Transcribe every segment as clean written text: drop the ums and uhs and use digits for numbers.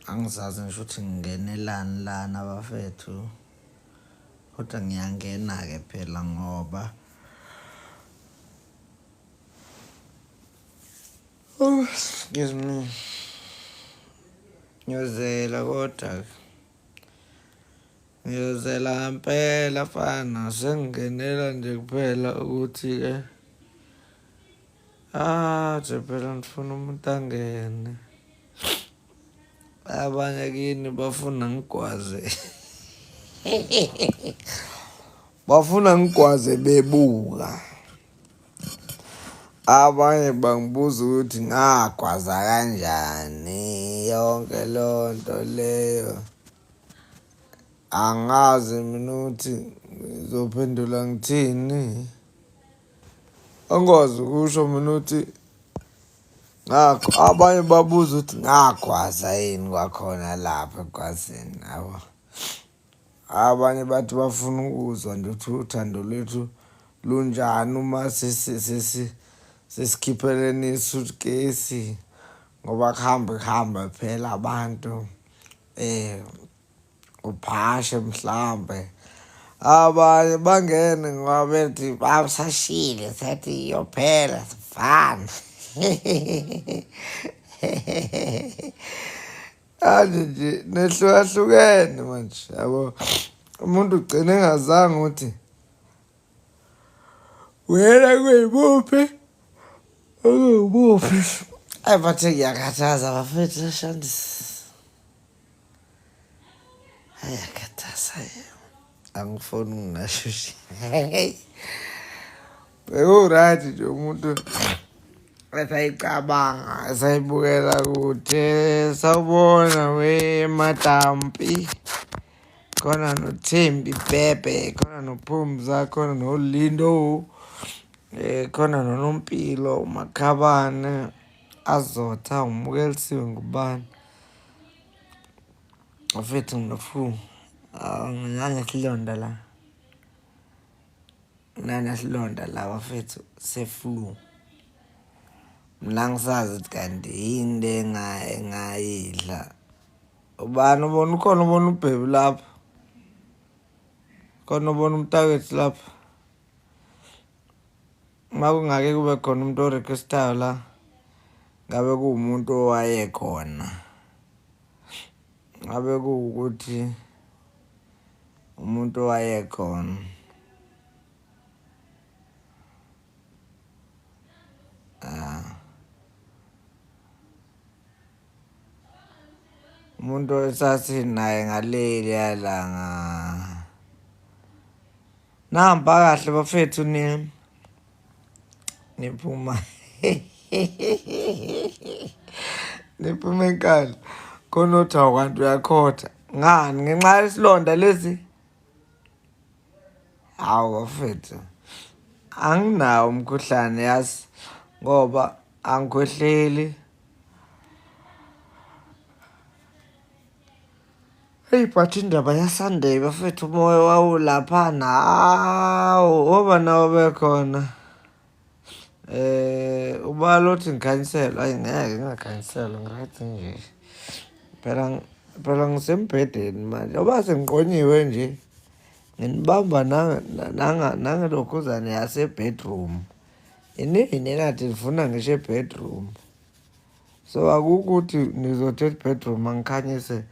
Angizazi ngisho ukuthi ngingenelani lana bafethu, kodwa ngiyangena-ke phela ngoba oh, excuse me, ngiyozela kodwa ngiyozela ngempela fana sengingenela nje kuphela ukuthi-ke ah nje phela ngifuna umuntu angene. Abanye kini bafuna ngigwaze, bafuna ngigwaze bebuka. Abanye bangibuza ukuthi ngagwaza kanjani yonke leyo nto leyo. Angazi mina ukuthi ngizophendula ngithini. Angikwazi ukusho mina ukuthi ngakho abanye babuza ukuthi ngagwaza yini kwakhona lapha egwazeni yabo. Abanye bathi bafuna ukuzwa nje ukuthi uthando lwethu lunjani uma sesikhiphelene isutkesi ngoba kuhambe kuhambe phela abantu uphashe mhlambe abanye bangene ngoba bethi basashile sathi iyophela sifana kanje nje nehlukahlukene manje yabo umuntu ugcine engazange ukuthi wena kuyibuphi okuyibuphi ayi bathe ngiyakhathaza bafethu shandisi Ayakhathaza angifuni ukungasho nje. Beku-right nje umuntu esayicabanga esayibukela kude sawubona we madampi khona noThembi Bhebhe khona noPhumza khona noLindo khona noNompilo uMakhabane azotha umukelisiwe ngubani Mfethu ngino-flu. Nginesilonda la. Nginesilonda la bafethu se-flu. Mina angisazi ukuthi kanti yini le engayidla. Ubani ubona ukhona ubona ubhebi lapha? Khona ubona umntakwethu lapha? Uma kungake kube khona umuntu o-request-ayo la, ngabe kuwumuntu owayekhona. Ngabe kuwukuthi umuntu owayekhona. Ah. Umuntu esasinaye ngaleliya langa. Nahamba kahle bafethu ni niphuma niphuma enkandla khona othi awu kanti uyakhotha ngani ngenxa yesilonda lesi hawu bafethu anginawo umkhuhlane yazi ngoba angikhwehleli. Eyi but indaba yaSunday bafethu umoya wawulaphana hawu oba nawo bekhona ubala uthi ngikhanyiselwe ayi ngeke ngingakhanyiselwa ngiright nje phela phela ngisembhedeni manje oba sengiqonyiwe nje nginibamba nangelokhuzane yase-bedroom iningi ninathi nifuna ngisho e-bedroom. So akukho ukuthi nizothi bedroom angikhanyise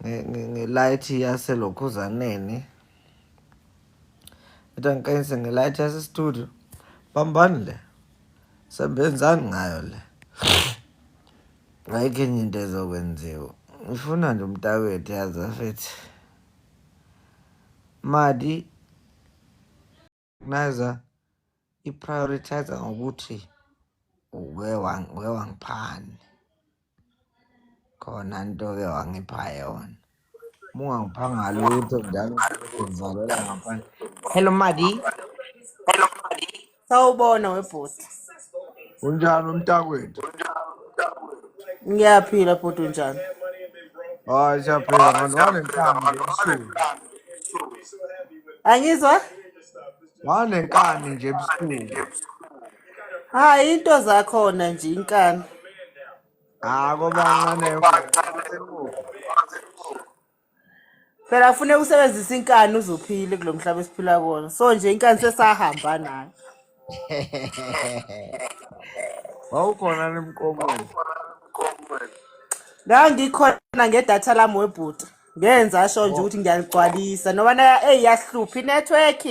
ngelight yaselokhuzaneni ethi angikhanyise ngelight yasestudio. Bambani le sebenzani ngayo le ayikho enye into ezokwenziwa. Ngifuna nje umntakwethu yazi afethi madi Naza i-prioritize ngokuthi uke uke wangiphani khona nto ke wangipha yona. Uma ungangiphanga lutho njalo ngivalela ngaphandle. Hello Madi. Sawubona webhuti. Unjani umntakwethu? Ngiyaphila bhuti unjani? Hayi siyaphila mani wanenkani nje ebusuku. Angizwa? Wanenkani nje ebusuku. Hayi into zakhona nje inkani. Ah, kobancane wasemuva. Phela kufuneka usebenzise inkani uze uphile kulo mhlaba esiphila kuwona. So nje inkani sesahamba nayo. Wawukhona nemkomweni. Ngangikhona ngedatha lami webhuti. Ngenza sho nje ukuthi ngiyaligcwalisa noma na eyi yahlupha inetwork.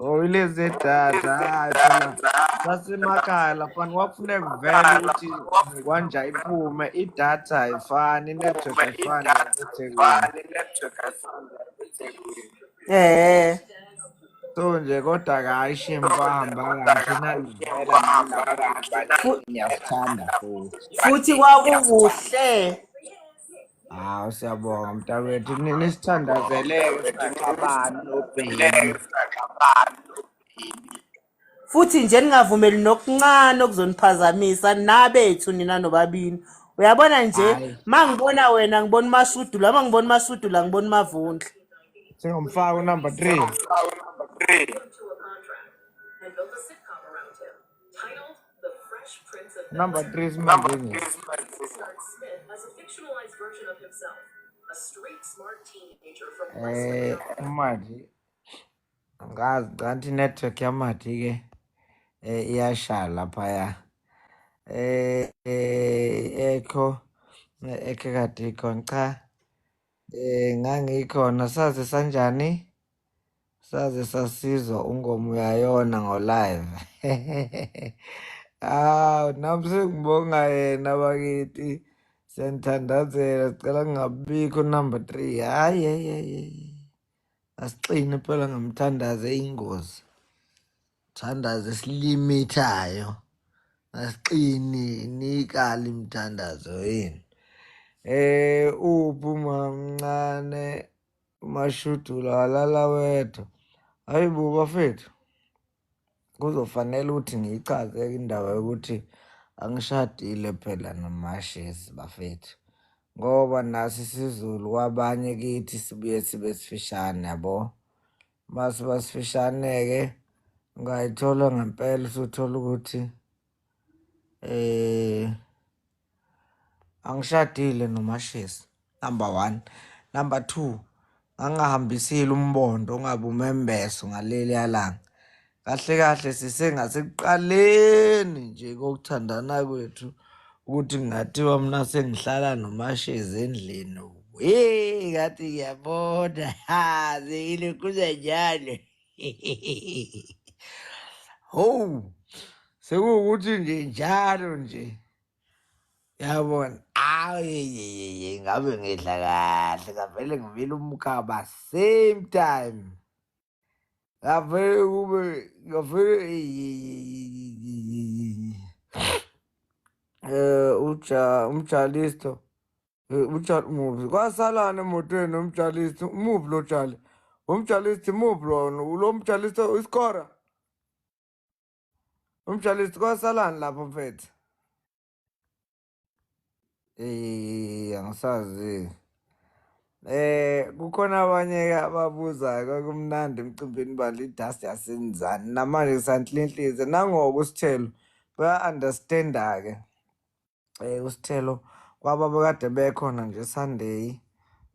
Oh, ilezi edatha hayi phela sasemakhaya laphana kwakufuneka vele ukuthi kwanja iphume idatha ayifani inetwork ayifani naseThekwini. Eh. So nje kodwa-ke hhayi shame kwahamba kahle nalivela nalapha ngiyasithanda futhi. Futhi kwakukuhle. Hawu siyabonga mntakwethu nisithandazeleke singaxabani nobheki. Futhi nje ningavumeli nokuncane okuzoniphazamisa nabethu nina nobabini. Uyabona nje Hhayi mangibona wena ngibona uMashudula, mangibona uMashudula ngibona uMavundla. singomfaka unumber 3. Number 3 simanje nje. Eh uMadi angazi kanti inetwork yaMadi ke iyashaya laphaya. Ekho ekhe kade ikhona cha ngangikhona saze sanjani saze sasizwa ungoma uyayona ngo-live. Hawu nami sengibonga yena bakithi siyanithandazela sicela kungabikho number 3. Hayi hayi hayi. Asixine phela ngemthandazo eyingozi. Thandazo esilimithayo. Asixini nikali imithandazo yini. Uphi umamncane uMashudula walala wedwa. Hayi bo bafethu. Kuzofanele ukuthi ngiyichaze indaba yokuthi angishadile phela noMashezi bafethu. Ngoba naso isiZulu kwabanye kithi sibuye sibe sifishane yabo. Mase basifishane-ke ungayithola ngempela usuthola ukuthi angishadile noMashezi number 1. Number 2, ngangahambisile umbondo ongabe umembeso ngaleliya langa. Kahle kahle sisengasekuqaleni nje kokuthandana kwethu ukuthi kungathiwa mina sengihlala noMashezi endlini. Hey, ngathi ngiyabona ha sengilokhuza njalo. Hawu, sekuwukuthi nje njalo nje yabona. Ayi ngabe ngidla kahle ngavele ngivile umkhaba same time. Ngavele kube ngavele uja umjalisto umjali muphi kwasalana emotweni nomjalisto umuphi lo jali umjalisto muphi lona lo mjalisto iskora umjalisto kwasalani lapho mfethu. Angisazi. Kukhona abanye ababuzayo kwakumnandi emcimbini bandla idust yasenzani namanje kusanhlinhlize nangoku uSithelo baya-understand-a-ke uSithelo kwaba bekade bekhona nje Sunday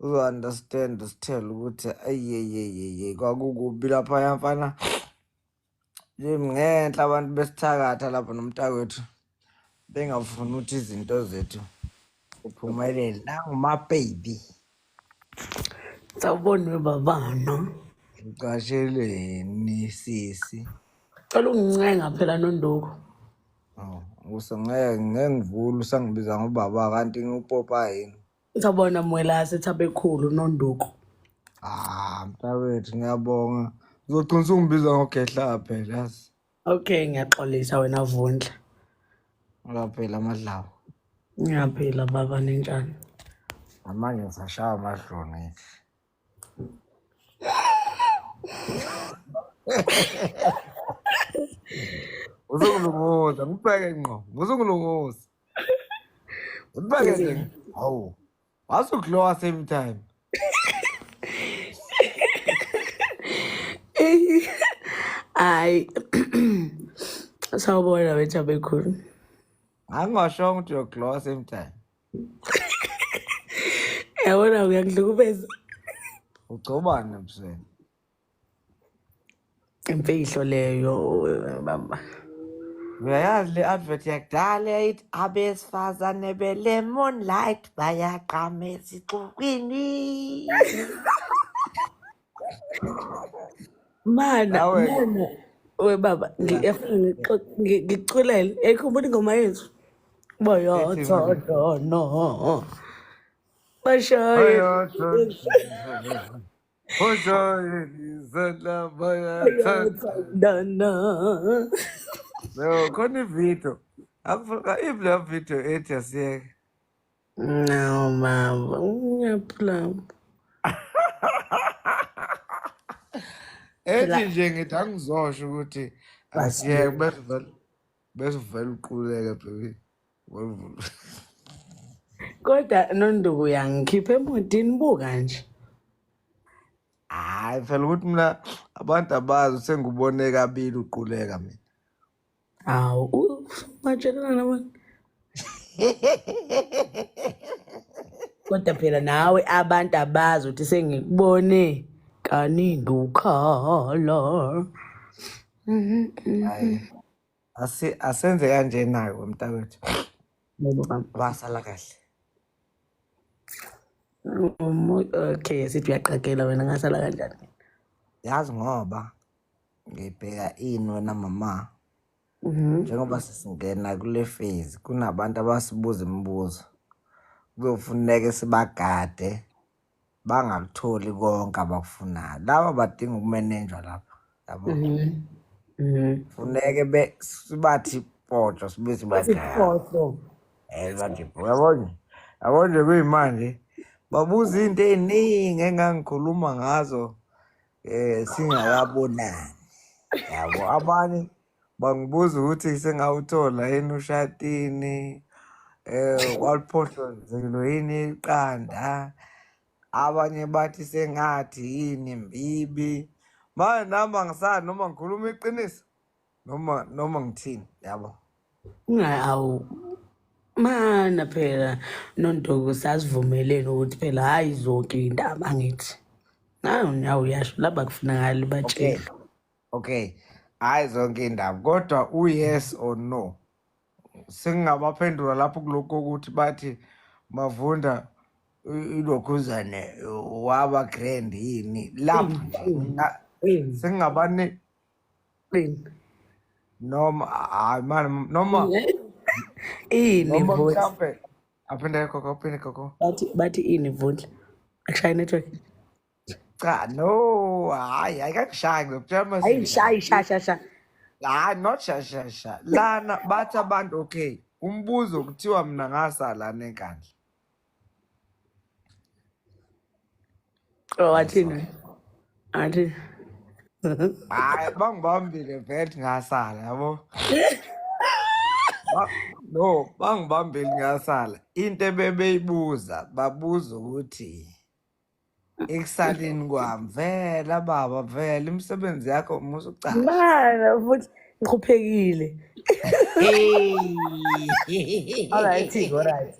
uzo-understand uSithelo ukuthi ayeyeyeye kwakukubi laphaya mfana nje ngenhla abantu besithakatha lapho nomntakwethu bengafuni ukuthi izinto zethu uphumelele nanguma-baby. Sawubona babana. Ucasheleni sisi? Cela ungincenga phela Nonduku. Oh, usengeke ngeke ngivule usangibiza ngobaba kanti ngiwupopa yini? Sawubona Mwelase Thabekhulu Nonduku. Ah, mntakwethu ngiyabonga. Uzogcina usungibiza ngogehla phela yazi. Okay, ngiyaxolisa wena Vundla. Ngaphela amadlawo. Ngiyaphila baba ninjani? Namanje ngisashaya amahloni ngithi. Uzungilunguza, ngibheke ngqo. Uzungilunguza. Ngibheke nje. Hawu. Wasuglowa same time. Hayi. Sawubona wethu Thabekhulu. Angingashongo ukuthi uyoglowa same time. Yabona uyangihlukumeza. Ugcobani ebusweni? Imfihlo leyo baba. Uyayazi le advert yakudala yayithi abesifazane be-lemon light bayaqama esixukwini. Mana, Nawe mana. We baba, ya ngiyafuna ngikuculele. Uyayikhumbula ingoma yethu? ethi manje Bayathandana. Bashaye. bayathandana. Bashaye izandla bayathandana. Bayathandana. No, khona ividiyo. Akufuneka iphi leyo video ethi asiyeke. No, baba. Ngiyaphula. Ethi Phela nje ngithi angizosho ukuthi asiyeke basiye. bese vele bese vele uquleke baby. Wevula. Kodwa Nonduku uyangikhipha emotini buka nje. Hayi phela ukuthi mina abantu abazi sengubone kabili uquleka mina. Hawu, ungatshelana nabantu. Kodwa phela nawe abantu abazi ukuthi sengikubone kaningi ukhala. Hayi asi asenze kanje nayo mntakwethu. Yebo baba. Basala kahle. Okay, sithi uyaqagela wena ngasala kanjani? Yazi ngoba ngibheka ini wena mama njengoba sesingena kule phase kunabantu abasibuza imibuzo. Kuyofuneka sibagade bangakutholi konke abakufunayo. Laba badinga ukumenenjwa lapha. Yabo. Funeke be sibathi potsho sibe sibathi Bathi phoso. Bathi yabona. Yabo nje kuyimanje babuza into ey'ningi engangikhuluma ngazo singakabonani. Yabo abanye bangibuza ukuthi sengawuthola yini ushatini, waliphohlozelo yini iqanda. Abanye bathi sengathi yini mbibi. Manje nami angisazi noma ngikhuluma iqiniso noma ngithini yabo. Awu mana phela Nonduku sasivumelene ukuthi phela hayi zonke iy'ndaba angithi. Nawu nawe uyasho laba kufunakali Okay. batshele. Okay. Hayi zonke indaba kodwa u-yes or no. Sengingabaphendula lapho kulokho ukuthi bathi Mavunda ilokhuzane waba grand yini lapho nje sengingabani Ini. noma hayi mani noma Ini noma Vundla. mhlampe aphinde gogo aphinde gogo. Bathi ini Vundla. Akushaya network. Cha no hayi ayikakushayi ngizokutshela Hayi mase shayi sha sha sha. hayi not sha sha sha lana bathi abantu okay umbuzo kuthiwa mina ngasala nenkandla. Oh wathini? Athi. Hayi bangibambile vele ngasala yabo. No bangibambile ngasala. Into ebebeyibuza babuza ukuthi ekusaleni kwami vela baba vela imisebenzi yakho musa ucasha. Mana futhi ngikhuphekile. Hey. Alright, alright.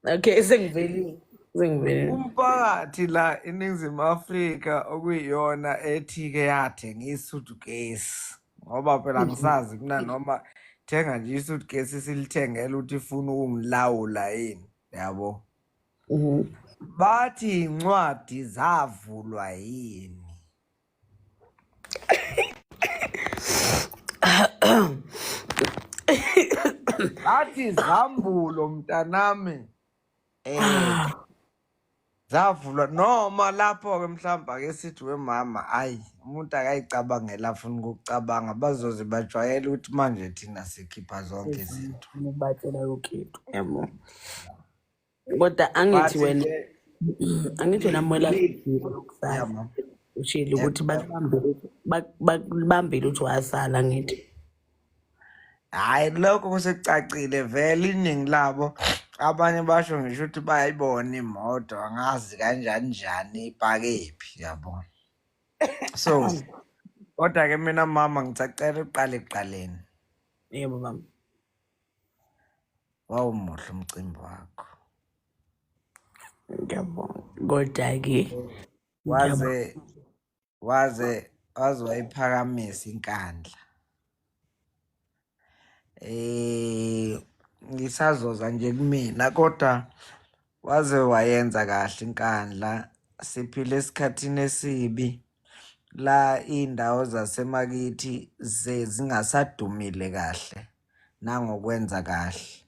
Okay, sengivelile. Sengivelile. Umphakathi la eNingizimu Afrika okuyiyona ethi-ke yathenga isuitcase ngoba phela angisazi mina noma thenga nje isuitcase silithengela ukuthi ifuna ukungilawula yini yabo. Bathi incwadi zavulwa yini? Bathi zambulo mntanami zavulwa noma lapho ke mhlawumbe ake sithi wemama ayi umuntu akayicabangela afuna ukucabanga bazoze bajwayele ukuthi manje thina sikhipha zonke izinto. Ubatshela yonke into. Yabo. Kodwa angithi Bathi wena nje angithi wena Mwela yeah lokusala. mama. Ushilo Yep. ukuthi bakubambile bakubambile ukuthi wasala ngithi. Hhayi lokho kusecacile vele iningi labo abanye basho ngisho ukuthi bayayibona imoto angazi kanjani njani ipakephi yabo. So kodwa ke mina mama ngisacela uqale ekuqaleni. Yebo baba. Wawumuhle umcimbi wakho. Ngiyabonga. Kodwa-ke ngiyabonga. Waze waze waze wayiphakamisa inkandla. Ngisazoza nje kumina kodwa waze wayenza kahle inkandla. Siphila esikhathini esibi la iy'ndawo zasemakithi zingasadumile kahle nangokwenza kahle.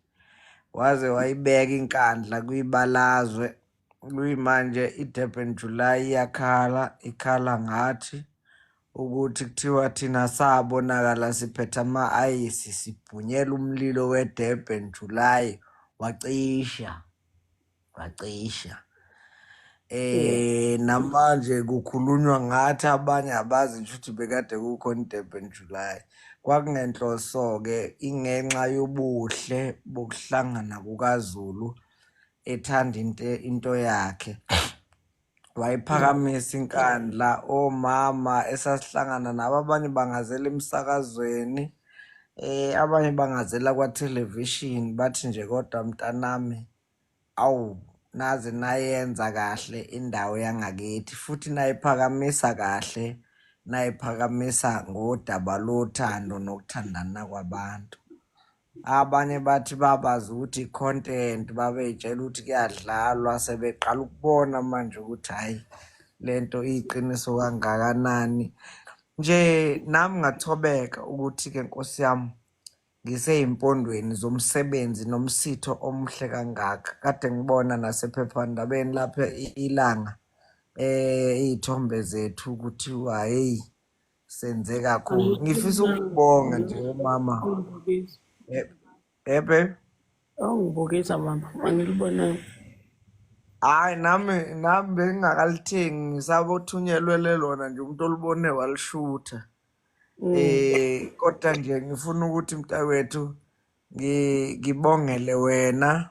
Waze wayibeka inkandla kwibalazwe, kuyimanje i-Durban July iyakhala, ikhala ngathi ukuthi kuthiwa thina sabonakala siphethe ama-ayisi sibhunyela umlilo we-Durban July wacisha, wacisha. Namanje kukhulunywa ngathi abanye abazi nje ukuthi bekade kukhona i-Durban July. Kwakungenhloso-ke ingenxa yobuhle bokuhlangana kukaZulu ethanda into yakhe. Wayiphakamisa inkandla, omama esasihlangana nabo abanye bangazela emsakazweni, abanye bangazela kwa-television bathi nje kodwa mntanami awu naze nayenza kahle indawo yangakithi futhi nayiphakamisa kahle, nayiphakamisa ngodaba lothando nokuthandana kwabantu. Abanye bathi babazi ukuthi i-content, babey'tshela ukuthi kuyadlalwa, sebeqala ukubona manje ukuthi hhayi lento iyiqiniso kangakanani. Nje nami ngathobeka ukuthi-ke Nkosi yami ngisey'mpondweni zomsebenzi nomsitho omuhle kangaka. Kade ngibona nasephephandabeni lapha ilanga iy'thombe zethu kuthiwa hey senze kakhulu. Ngifisa ukubonga nje mama. Ungibukisa. Ebe Ungibukisa mama, angilibonanga. Hayi nami bengingakalithengi ngisabothunyelwe lona nje umuntu olibone walishutha. Kodwa nje ngifuna ukuthi mntakwethu ngibongele wena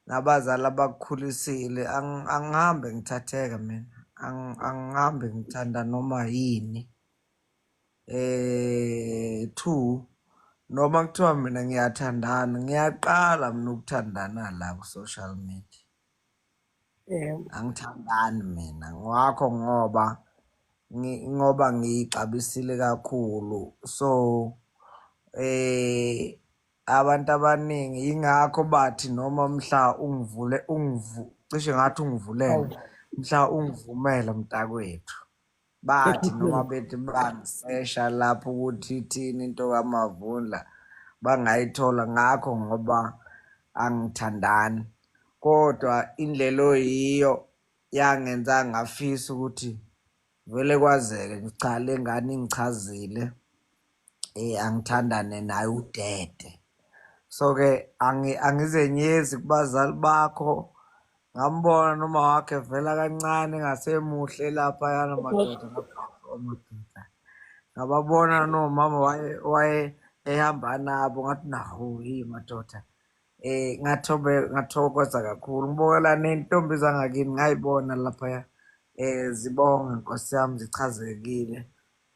nabazali abakukhulisile. Angihambe ngithatheka mina. Angihambe ngithanda noma yini. Two noma kuthiwa mina ngiyathandana, ngiyaqala mina ukuthandana la ku social media. Yebo. Angithandani mina ngakho ngoba ngiyixabisile kakhulu. So abantu abaningi ingakho bathi noma mhla ungivule cishe ngathi ungivulele mhla ungivumela mntakwethu. Bathi noma bethi bangisesha lapho ukuthi ithini into kaMavundla bangayithola ngakho ngoba angithandani. Kodwa indlela oyiyo yangenza ngafisa ukuthi vele kwazeke nje cha le ngane ingichazile angithandane naye udede. So ke angizenyezi kubazali bakho. Ngambona noma wakhe vela kancane ngasemuhle laphayana madoda madoda. Ngababona nomama waye ehamba nabo ngathi naho yi madoda. Ngathokoza kakhulu. Ngibukela nentombi zangakini ngayibona laphaya zibonga Nkosi yami zichazekile.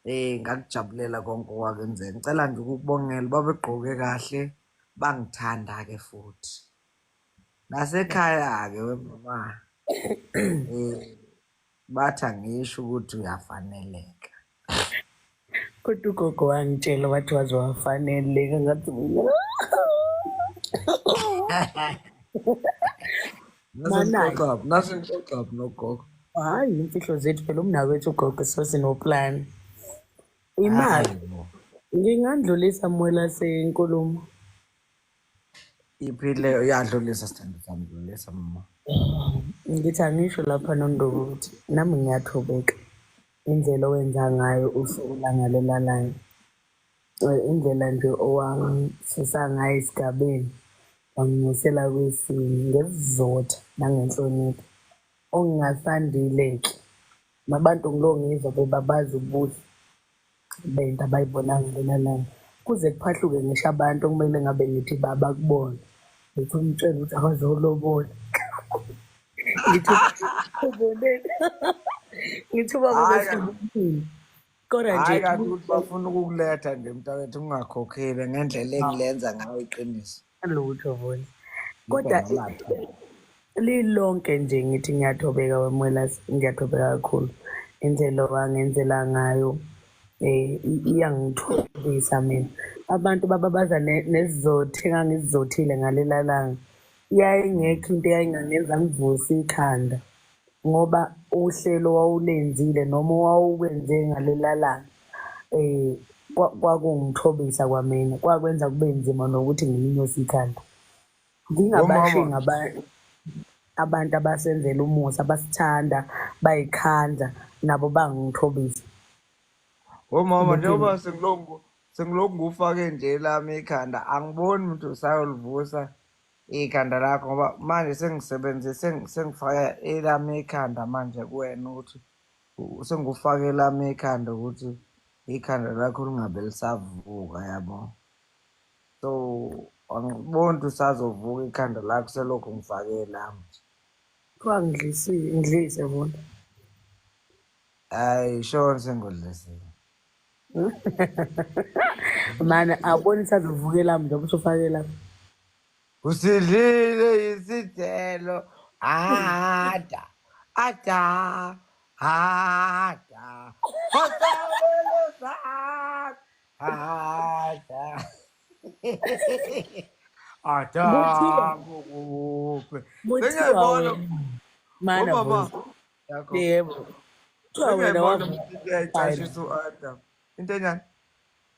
Ngakujabulela konke okwakenzeka. Ngicela nje ukukubongela babegqoke kahle bangithanda ke futhi. Nasekhaya ke wemama bathi angisho ukuthi uyafaneleka. Kodwa ugogo wangitshela wathi waze wafaneleka ngathi mina. Manayi. Nase nixoxa nogogo. Hayi imfihlo zethu phela umnakwethu ugogo sosinoplan. Imali Hayi bo. ngingandlulisa mwela senkulumo. Iphi leyo yadlulisa sithando sami, dlulisa mama. Ngithi angisho lapha Nonduku ukuthi nami ngiyathobeka indlela owenza ngayo usuku langalela langa. Indlela nje owangisusa ngayo esigabeni wanginyusela kwesinye ngesizotha nangenhlonipho. Okungasandile-ke nabantu ngilo ngizwa bebabaza ubuhle bento abayibona ngalela langa. Kuze kuphahluke ngisho abantu okumele ngabe ngithi baba kubona. Ngithi umtshele ukuthi akazolobola. Ngithi uboneni. Ngithi ubaba Hhayi ubesebonile. Kodwa nje Hhayi kanti ukuthi bafuna ukukuletha nje mntakwethu ungakhokhile ngendlela engilenza ngayo iqiniso. Lutho vona. Ngibe Kodwa namatha. lilonke nje ngithi ngiyathobeka weMwelase, ngiyathobeka kakhulu. Indlela owangenzela ngayo iyangithobisa mina. Abantu bababaza nesizotha engangisizothile ngalela langa. Yayingekho into eyayingangenza ngivuse ikhanda ngoba uhlelo wawulenzile noma owawukwenze ngalela langa kwakungithobisa kwamina, kwakwenza kube nzima nokuthi ngilinyuse ikhanda. Ngingabashiyi Womama, abantu abasenzela umusa, abasithanda, bayikhandla, nabo bangithobisa. womama Ukuthi njengoba sengilokhu ngufake nje lami ikhanda angiboni umuntu usayolivusa ikhanda lakho ngoba manje sengisebenzise sengifaka elami ikhanda manje kuwena ukuthi sengufake elami ikhanda ukuthi ikhanda lakho lingabe lisavuka yabo. So angiboni ukuthi usazovuka ikhanda lakho selokhu ngifake elami nje. Kuthiwa ngidlisile, ngidlise bona. Hayi shona sengudlisile. Mana awuboni isazovuka elami njengoba usufake elami. Usidlile isithelo ada ada ada wasabelo sakho ada ada Kuthiwa kukuphi kuthiwa sengiyayibona wena mana omama Vusi. yakho Yebo. Kuthiwa wena sengiyayibona wavuka ukuthi into wabhala. eyayicashisa u-Adam into enjani.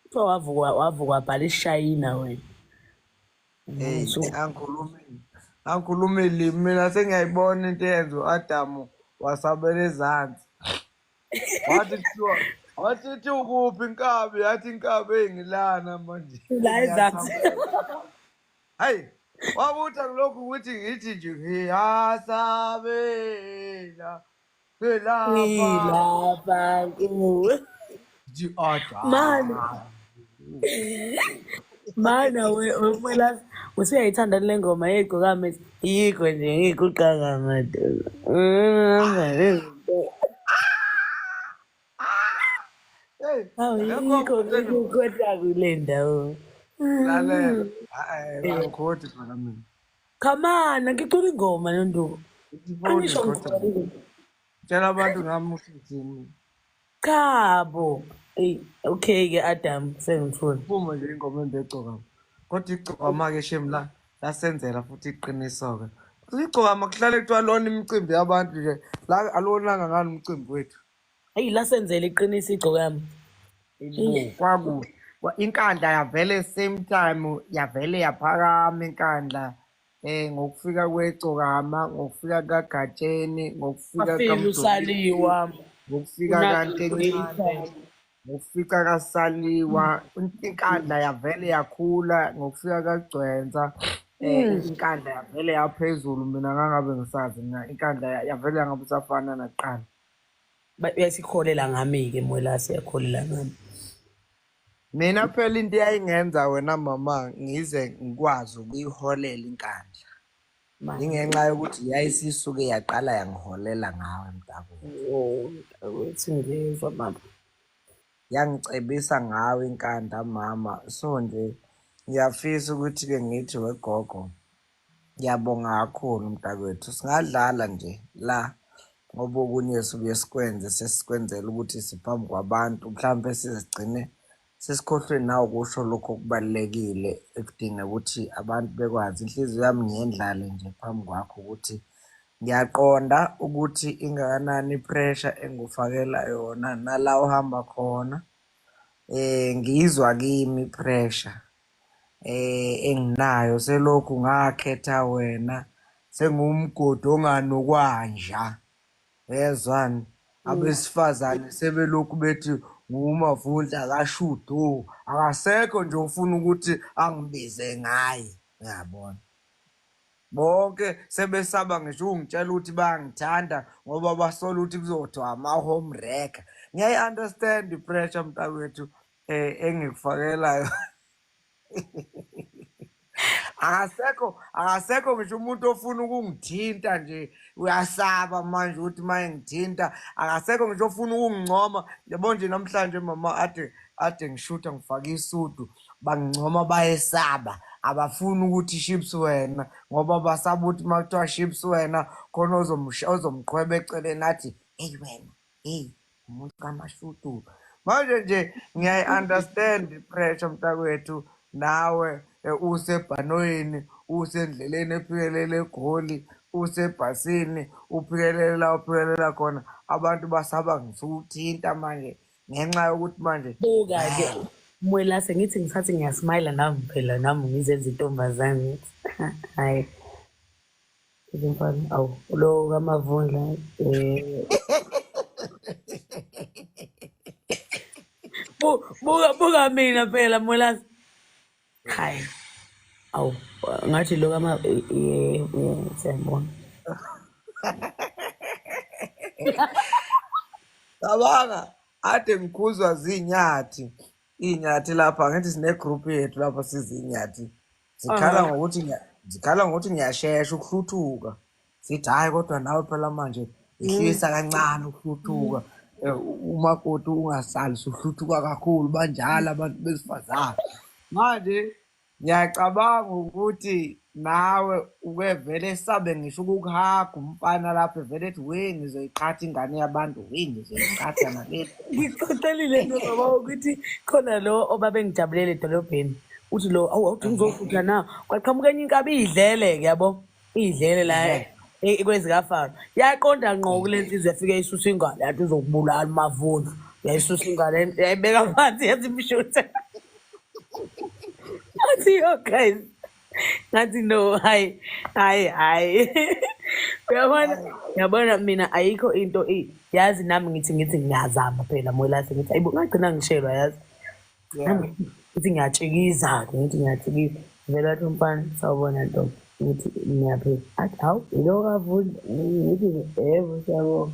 Kuthiwa wavuka wabhala isishayina wena. Hey, So angikhulumi angikhulumi limi mina sengiyayibona into eyenza u-Adamu wasabela ezansi. Wathi kuthiwa wathi ithi ukuphi inkabi yathi inkabi engilana manje la ezansi. ngiyasabela. Hayi, wabuthi angilokhu ukuthi ngithi nje ngiyasabela ngilapha Ngilapha kuwe. ngithi Mana Adamu. mana wemfela usuyayithanda le ngoma yegqokama ethi yikho nje ngikuqaka madoda. Hey, Awu le ngoma yikho ngikukhotha kule ndawo. lalela. Hayi, angikhoti phela mina. Come on, ngicula ingoma nonduku. Ithi foni Angisho ngikhotha ngicula mina. ingoma. Tshela abantu ngami uthini. Chabo. Ey, okay ke Adam sengithule. Phuma nje ingoma embecokama. Kodwa igcokama-ke shame la lasenzela futhi iqiniso-ke. Igcokama kuhlale kuthiwa lona imicimbi yabantu nje la aliwonanga ngani umcimbi wethu. Eyi lasenzela iqiniso igcokama. Bo kwaku inkandla yavele same time yavele yaphakama inkandla ngokufika kwegcokama ngokufika kaGatsheni ngokufika Wafika kaMdolisi usaliwa ngokufika kaNtencane ngokufika kaSaliwa inkandla yavele yakhula ngokufika kaGcwensa inkandla yavele yaphezulu mina ngangabe ngisazi mina inkandla yavele yangabe isafana nakuqala. Uyasikholela ngami-ke Mwelase, uyakholela ngami. Mina phela into eyayingenza wena mama ngize ngikwazi ukuyiholela inkandla Manje ingenxa yokuthi yayisisuke yaqala yangiholela ngawe mntakwethu. oh, mntakwethu ngiyezwa baba. Yangicebisa ngawe inkanda mama. So nje ngiyafisa ukuthi-ke ngithi wegogo ngiyabonga kakhulu mntakwethu. Singadlala nje la ngoba okunye sibuye sikwenze sesikwenzela ukuthi siphambi kwabantu mhlampe sizigcine sesikhohlwe nawe ukusho lokho okubalulekile ekudinga ukuthi abantu bekwazi. Inhliziyo yami ngiyendlale nje phambi kwakho ukuthi ngiyaqonda ukuthi ingakanani i-pressure engikufakela yona nala uhamba khona. Ngiyizwa kimi i-pressure enginayo selokhu ngakhetha wena sengiwumgodi onganukwanja. Uyezwani? Abesifazane sebelokhu bethi nguMavundla kaShudu, akasekho nje ofuna ukuthi angibize ngaye. Uyabona? Bonke sebesaba ngisho ungitshela ukuthi bayangithanda ngoba basola ukuthi kuzothiwa ama-home wrecker. Ngiyayi-understand i-pressure mntakwethu engikufakelayo. Akasekho ngisho umuntu ofuna ukungithinta nje uyasaba manje ukuthi uma engithinta akasekho ngisho ofuna ukungincoma. Yabo nje namhlanje mama ade ngishutha ngifake isudu Bangincoma bayesaba, abafuni ukuthi ships wena ngoba basaba ukuthi uma kuthiwa ships wena khona ozomqhweba eceleni athi hey wena, hey umuntu kaMashudu. Manje nje ngiyayi-understand i-pressure mntakwethu, nawe usebhanoyini, usendleleni ephikelela eGoli, usebhasini, uphikelela la uphikelela khona, abantu basaba ngisho ukuthinta manje ngenxa yokuthi manje Buka-ke Mwelase, ngithi ngisathi ngiyasmayila nami phela, nami ngizenza intombazane ngithi hhayi mfana, awu lo kaMavundla buka buka mina phela Mwelase, hayi awu ngathi lo kama siyabona. Cabanga ade ngikhuzwa zinyathi, iy'nyathi lapha, ngithi sine-group yethu lapha sizinyathi, zikhala ngokuthi zikhala ngokuthi ngiyashesha ukuhluthuka. Sithi hhayi kodwa nawe phela manje yehlisa kancane ukuhluthuka, umakoti ungasali suhluthuka kakhulu, banjalo abantu besifazane. Manje ngiyacabanga ukuthi nawe uke vele sabe ngisho ukukuhaga umfana lapho evele ethi we ngizoyiqhatha ingane yabantu, we ngizoyiqhatha naleli. Ngixoxelile nobaba ukuthi khona lo obabengijabulela edolobheni, uthi lo awu awuthi ngizohlutha na, kwaqhamuka enye inkabi iyidlele-ke yabo, iyidlele la kwezikafaro, yaqonda ngqo kule nsizwa yafike yayisusa ingalo yathi uzokubulala uMavundla, yayisusa ingalo yayibeka phansi yathi imshuthe. Ngathi yo guys, ngathi no, hayi hayi hayi, uyabona uyabona mina ayikho into yazi nami ngithi ngithi ngiyazama phela Mwelase, ngithi ayibo ngagcina ngishelwa yazi. Nami ngithi ngiyatshikiza-ke, ngithi ngiyatshikiza, vele wathi umfana sawubona ntombi, ngithi ngiyaphila, athi hawu ilo kaVundla, ngithi yebo siyabonga.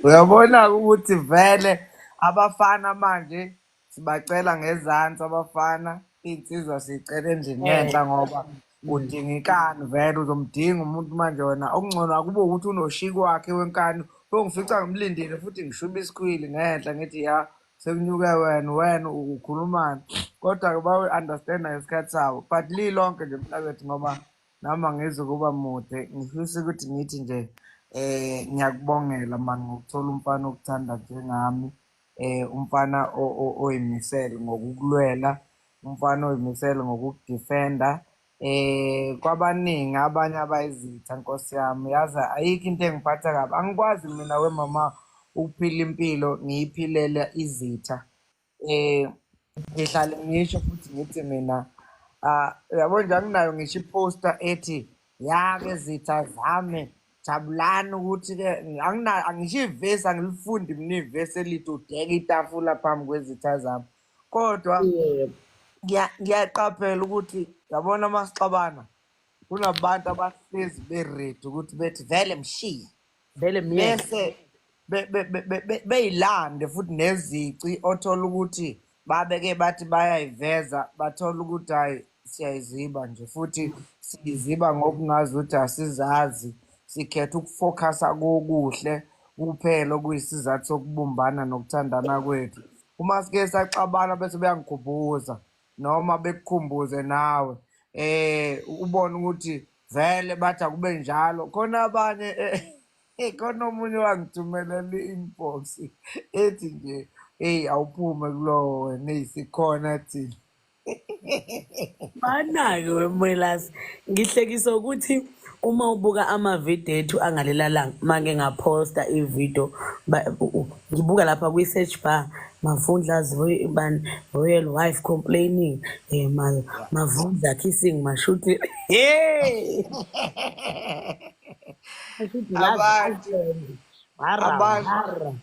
Uyabona ukuthi vele abafana manje sibacela ngezansi abafana, iy'nsizwa siyicela endlini ngenhla ngoba udinga inkani vele, uzomdinga umuntu manje wena. Okungcono akube ukuthi unoshiki wakhe wenkani, uyongifica ngimlindile futhi ngishube isikhwili ngenhla ngithi ya sekunyuke wena, wena ukhulumani. Kodwa-ke bawu-understand-a ngesikhathi sabo, but lilonke nje mntakwethu ngoba nami angizukuba mude, ngifisa ukuthi ngithi nje ngiyakubongela mani ngokuthola umfana okuthanda njengami, umfana oyimisele ngokukulwela, umfana oyimisele ngokukudefenda. Kwabaningi abanye abayizitha Nkosi yami, yazi ayikho into engiphatha kabi. Angikwazi mina we mama ukuphila impilo ngiyiphilela izitha. Ngihlale ngisho futhi ngithi mina uyabo nje anginayo ngisho iposter ethi yake zitha zami jabulani ukuthi-ke anginayo, angisho ivesi, angilifundi mina ivesi elithi udeke itafula phambi kwezitha zami, kodwa ngiyaqaphela ukuthi yabona masixabana kunabantu abahlezi be-ready ukuthi bethi vele mshiye vele myeke, bese beyilande futhi nezici othola ukuthi babeke bathi bayayiveza, bathola ukuthi hhayi siyayiziba nje futhi siyiziba ngokungazi ukuthi asizazi, sikhetha ukufokhasa kokuhle kuphela okuyisizathu sokubumbana nokuthandana kwethu. Uma sike saxabana bese beyangikhumbuza noma bekukhumbuze nawe, ubone ukuthi vele bathi akube njalo. Khona abanye khona omunye wangithumelela i-inbox ethi nje hey awuphume kulowo wena, eyi sikhona thina. Bana-ke weMwelase, ngihlekisa ukuthi uma ubuka amavidiyo ethu angalela langa, uma ngike ngaphosta ividiyo, ngibuka lapha kwi-search bar, Mavundla's royal wife complaining, Mavundla kissing Mashudu. Hey! Mashudu Abantu, hara, abantu, hara.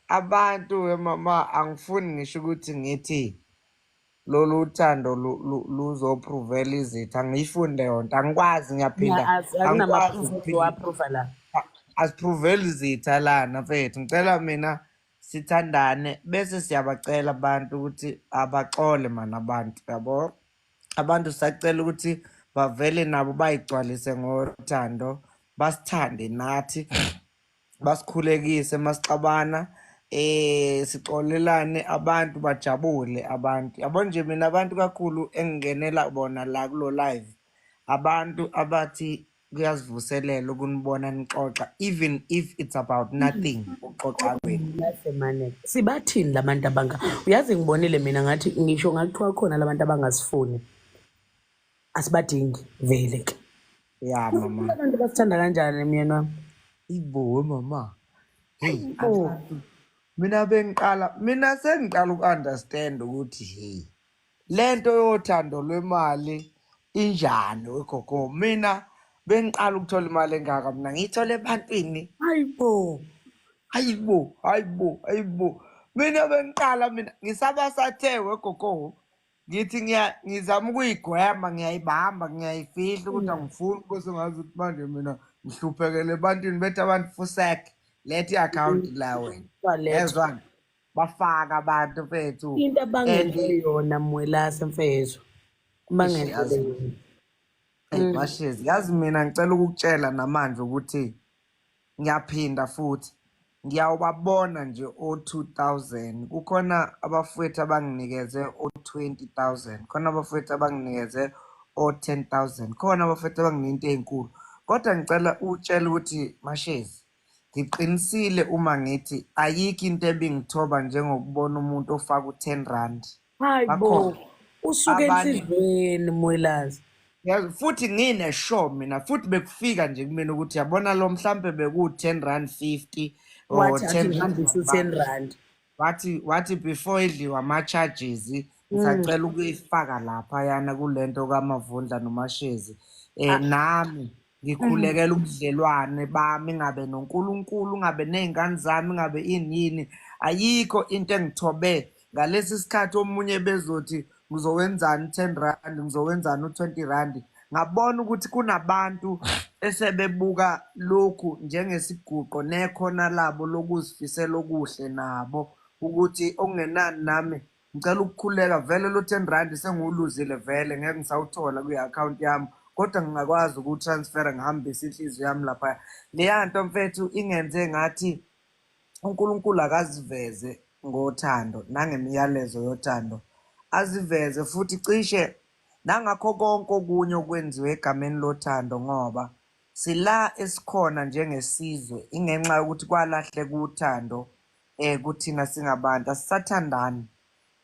Abantu we mama, angifuni ngisho ukuthi ngithi lolu thando luzoprovela izitha, angiyifuni leyo nto, angikwazi, ngiyaphinda, angikwazi Akunama-proof ukuphila. owaprova la. Asiproveli izitha lana mfethu, ngicela mina sithandane bese siyabacela abantu ukuthi abaxole mana abantu, yabo. Abantu sacela ukuthi bavele nabo bayigcwalise ngothando, basithande nathi, basikhulekise masixabana. Sixolelane abantu bajabule abantu. Yabo nje mina abantu kakhulu engingenela bona la kulo live abantu abathi kuyazivuselela ukunibona nixoxa even if it's about nothing ukuxoxa kwenu. Mane sibathini labantu abanga uyazi ngibonile mina ngathi ngisho ngakuthiwa khona labantu abangasifuni asibadingi vele ke. Ya mama. Abantu basithanda kanjani myeni wami? Ibo mama. Hey abantu mina bengiqala mina sengiqala uku-understand ukuthi hey lento yothando lwemali injani wegogo mina bengiqala ukuthola imali engaka mina ngiyithole ebantwini. Hayibo. Hayibo, hayibo, hayibo. Mina bengiqala mina ngisabasathe wegogo ngithi ngizama ukuyigwema ngiyayibamba ngiyayifihla ukuthi angifuni bese ngazi ukuthi manje mina ngihluphekele ebantwini bethi abantu fusek letha i-akhawunti la wena. Yezwa bafaka abantu mfethu. Into abangenzele yona Mwelase mfethu. Bangenzele yona. Hey Mashezi, yazi mina ngicela ukukutshela namanje ukuthi ngiyaphinda futhi ngiyawubabona nje o-2000 kukhona abafowethu abanginikeze o-20,000 khona abafowethu abanginikeze o-10,000 khona abafowethu abanginike into ey'nkulu kodwa ngicela utshele ukuthi Mashezi ngiqinisile uma ngithi ayikho into ebingithoba njengokubona umuntu ofaka u-10 rand. Hayibo, usuke enhliziyweni Mwelase. Yazi futhi ngine sure mina futhi bekufika nje kumina ukuthi yabona lo mhlambe beku 10 rand 50 or 10 rand 10 rand. Wathi before idliwa ama charges ngisacela ukuyifaka lapha yana kulento kaMavundla noMashezi. Nami ngikhulekela ubudlelwane bami ngabe noNkulunkulu ngabe nezingane zami ngabe inini ayikho into engithobe ngalesi sikhathi omunye bezothi ngizowenzani 10 rand ngizowenzani u20 rand ngabona ukuthi kunabantu esebebuka lokhu njengesiguqo nekhona labo lokuzifisela okuhle nabo ukuthi okungenani nami ngicela ukukhuleka vele lo 10 rand sengiwuluzile vele ngeke ngisawuthola kwi-account yami kodwa ngingakwazi ukutransfera ngihambise inhliziyo yami lapha. Leya nto mfethu ingenze ngathi uNkulunkulu akaziveze ngothando nangemiyalezo yothando aziveze futhi cishe nangakho konke okunye okwenziwe egameni lothando ngoba sila esikhona njengesizwe ingenxa yokuthi kwalahleka uthando kuthina singabantu asisathandani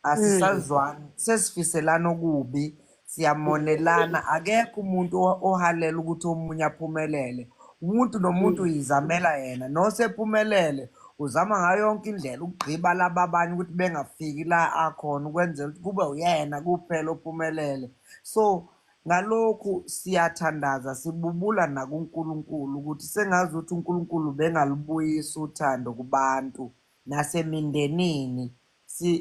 asisazwani sesifiselana okubi siyamonelana akekho umuntu ohalela ukuthi omunye aphumelele umuntu nomuntu uyizamela yena nosephumelele uzama ngayo yonke indlela ukugqiba laba abanye ukuthi bengafiki la akhona ukwenzela ukuthi kube uyena kuphela ophumelele. So ngalokhu siyathandaza sibubula nakuNkulunkulu ukuthi sengazi ukuthi uNkulunkulu bengalubuyisa uthando kubantu nasemindenini.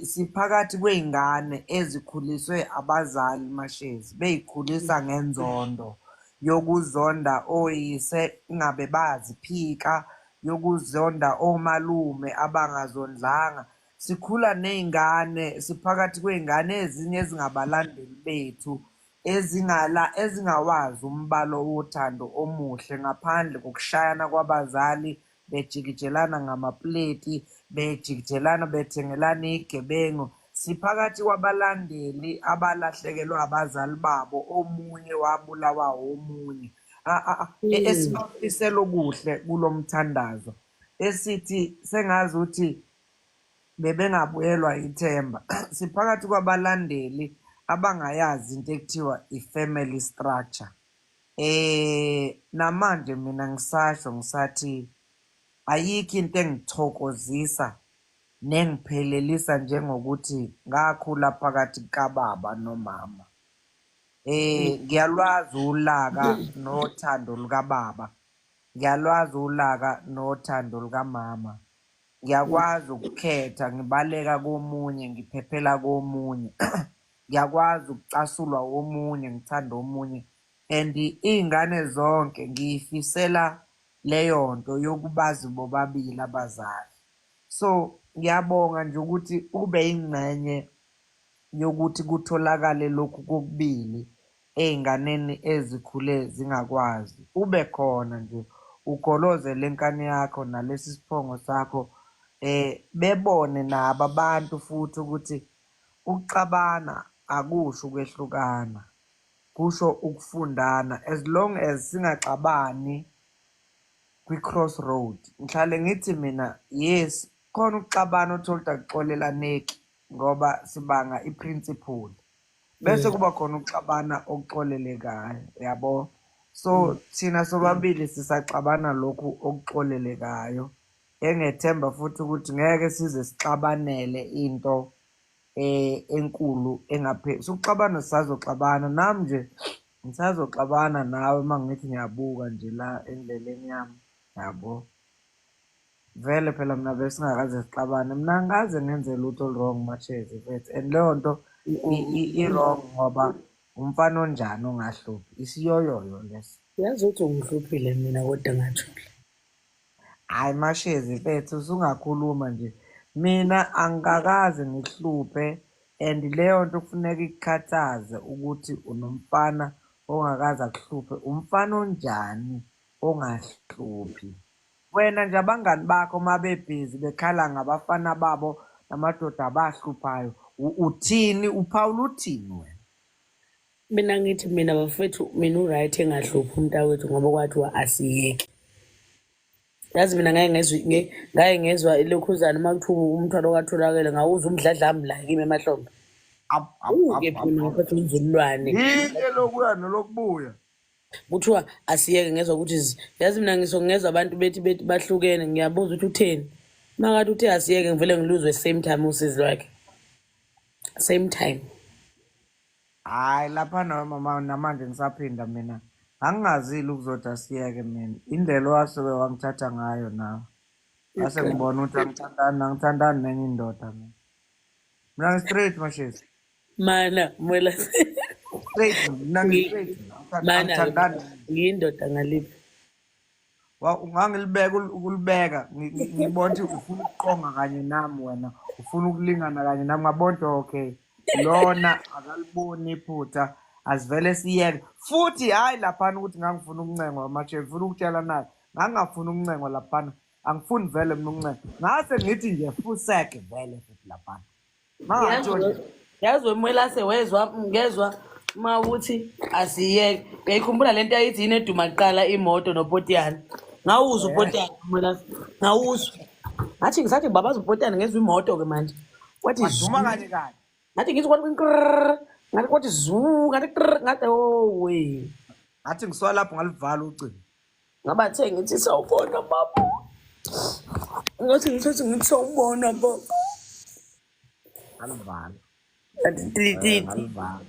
Siphakathi kwey'ngane ezikhuliswe abazali Mashezi beyikhulisa ngenzondo yokuzonda oyise ingabe bayaziphika yokuzonda omalume abangazondlanga. Sikhula ney'ngane siphakathi kwey'ngane ezinye ezingabalandeli bethu ezingawazi umbalo wothando omuhle ngaphandle kokushayana kwabazali bejikijelana ngamapleti bejikijelana bethengelana igebengu. Siphakathi kwabalandeli abalahlekelwa abazali babo omunye wabulawa omunye. Esibafisela okuhle kulomthandazo esithi sengazi ukuthi bebengabuyelwa ithemba. Siphakathi kwabalandeli abangayazi into ekuthiwa i-family structure. Namanje mina ngisasho ngisathi ayikho into engithokozisa nengiphelelisa njengokuthi ngakhula phakathi kababa nomama. Ngiyalwazi ulaka nothando lukababa, ngiyalwazi ulaka nothando lukamama, ngiyakwazi ukukhetha ngibaleka komunye ngiphephela komunye, ngiyakwazi ukucasulwa omunye ngithanda omunye and iy'ngane zonke ngiyifisela leyo nto yokubazi bobabili abazali. So ngiyabonga nje ukuthi ube yingxenye yokuthi kutholakale lokhu kokubili ey'nganeni ezikhule zingakwazi. Ube khona nje ugoloze lenkani yakho nalesi siphongo sakho Bebone nabo abantu futhi ukuthi ukuxabana akusho ukwehlukana, kusho ukufundana. As long as singaxabani kwi-cross road. Ngihlale ngithi mina, yes, khona ukuxabana uthole ukuthi akuxolelaneki ngoba sibanga i-principle. Bese kuba khona ukuxabana okuxolelekayo, yabo. So thina sobabili sisaxabana lokhu okuxolelekayo. Engethemba futhi ukuthi ngeke size sixabanele into enkulu engaphezulu. Sukuxabana sisazoxabana, nami nje ngisazoxabana nawe uma ngithi ngiyabuka nje la endleleni yami, yabo. Vele phela mina besingakaze sixabane, mina angikaze ngenze lutho olu-wrong Mashezi mfethu, and leyo nto i-wrong ngoba umfana onjani ongahluphi, isiyoyoyo leso. Yazi ukuthi ungihluphile mina kodwa ngathula. Hhayi Mashezi mfethu, usungakhuluma nje. Mina angikakaze ngikuhluphe and leyo nto kufuneka ikukhathaze ukuthi unomfana ongakaze akuhluphe. Umfana onjani ongahluphi? Wena nje abangani bakho uma bebhizi bekhala ngabafana babo namadoda abahluphayo, uthini? Uphawula uthini wena? Mina ngithi mina bafethu, mina u-right engahluphi umntakwethu ngoba kwathiwa asiyeke. Yazi mina ngake ngezwa ngake ngezwa ilokhuzana uma kuthiwa umthwalo katholakele ngawuzwa umdladlami la kimi emahlombe. Up, up, up, Uke up, phela up. ngaphathi umzululwane. Yinhle lokuya nolokubuya. Kuthiwa asiyeke ngezwa ukuthi yazi mina ngisho ngezwa abantu bethi bethi bahlukene ngiyabuza ukuthi utheni. Makathi uthe asiyeke ngivele ngiluzwe same time usizi lwakhe. Same time. Hhayi lapha nawe mama namanje ngisaphinda mina. Angingazile ukuzothi asiyeke mina. Indlela owasuke wangithatha ngayo nawe. Ngase ngibona ukuthi angithandani, angithandani nenye indoda mina. Mina ngi-straight Mashezi. Mana mwela Straight mina ngi-straight. mana Angithandani. ngiyindoda ngaliphi. Ungangilibeka ukulibeka ngibona ukuthi ufuna ukuqonga kanye nami wena, ufuna ukulingana kanye nami, ngabona ukuthi okay lona akaliboni iphutha, asivele siyeke. Futhi hhayi laphana ukuthi ngangifuna ukuncengwa Mashezi, ngifuna ukutshela naye ngangingafuni ukuncengwa laphana, angifuni vele mina ukuncengwa, ngase ngithi nje fuseke vele futhi laphana mangathiwa nje. Yazi wemwelase wezwa ngezwa uma uthi asiyeke. Uyayikhumbula lento yayithi yini eduma kuqala imoto nopotiyana. Ngawuzwa upotiyana Mwelase. Ngawuzwa. Ngathi ngisathi ngibabaza upotiyana ngezwa imoto ke manje. Kwathi Waduma zu. kanye kanye. Ngathi ngithi kwathi krrr. Ngathi kwathi zu, ngathi krrr, ngathi oh we. Ngathi ngisuka lapho ngalivala ucingo. Ngabathe ngithi sawubona baba. Ngathi ngithathe ngithi sawubona baba. Ngalivala. Ngathi ti ti ti. Ngalivala.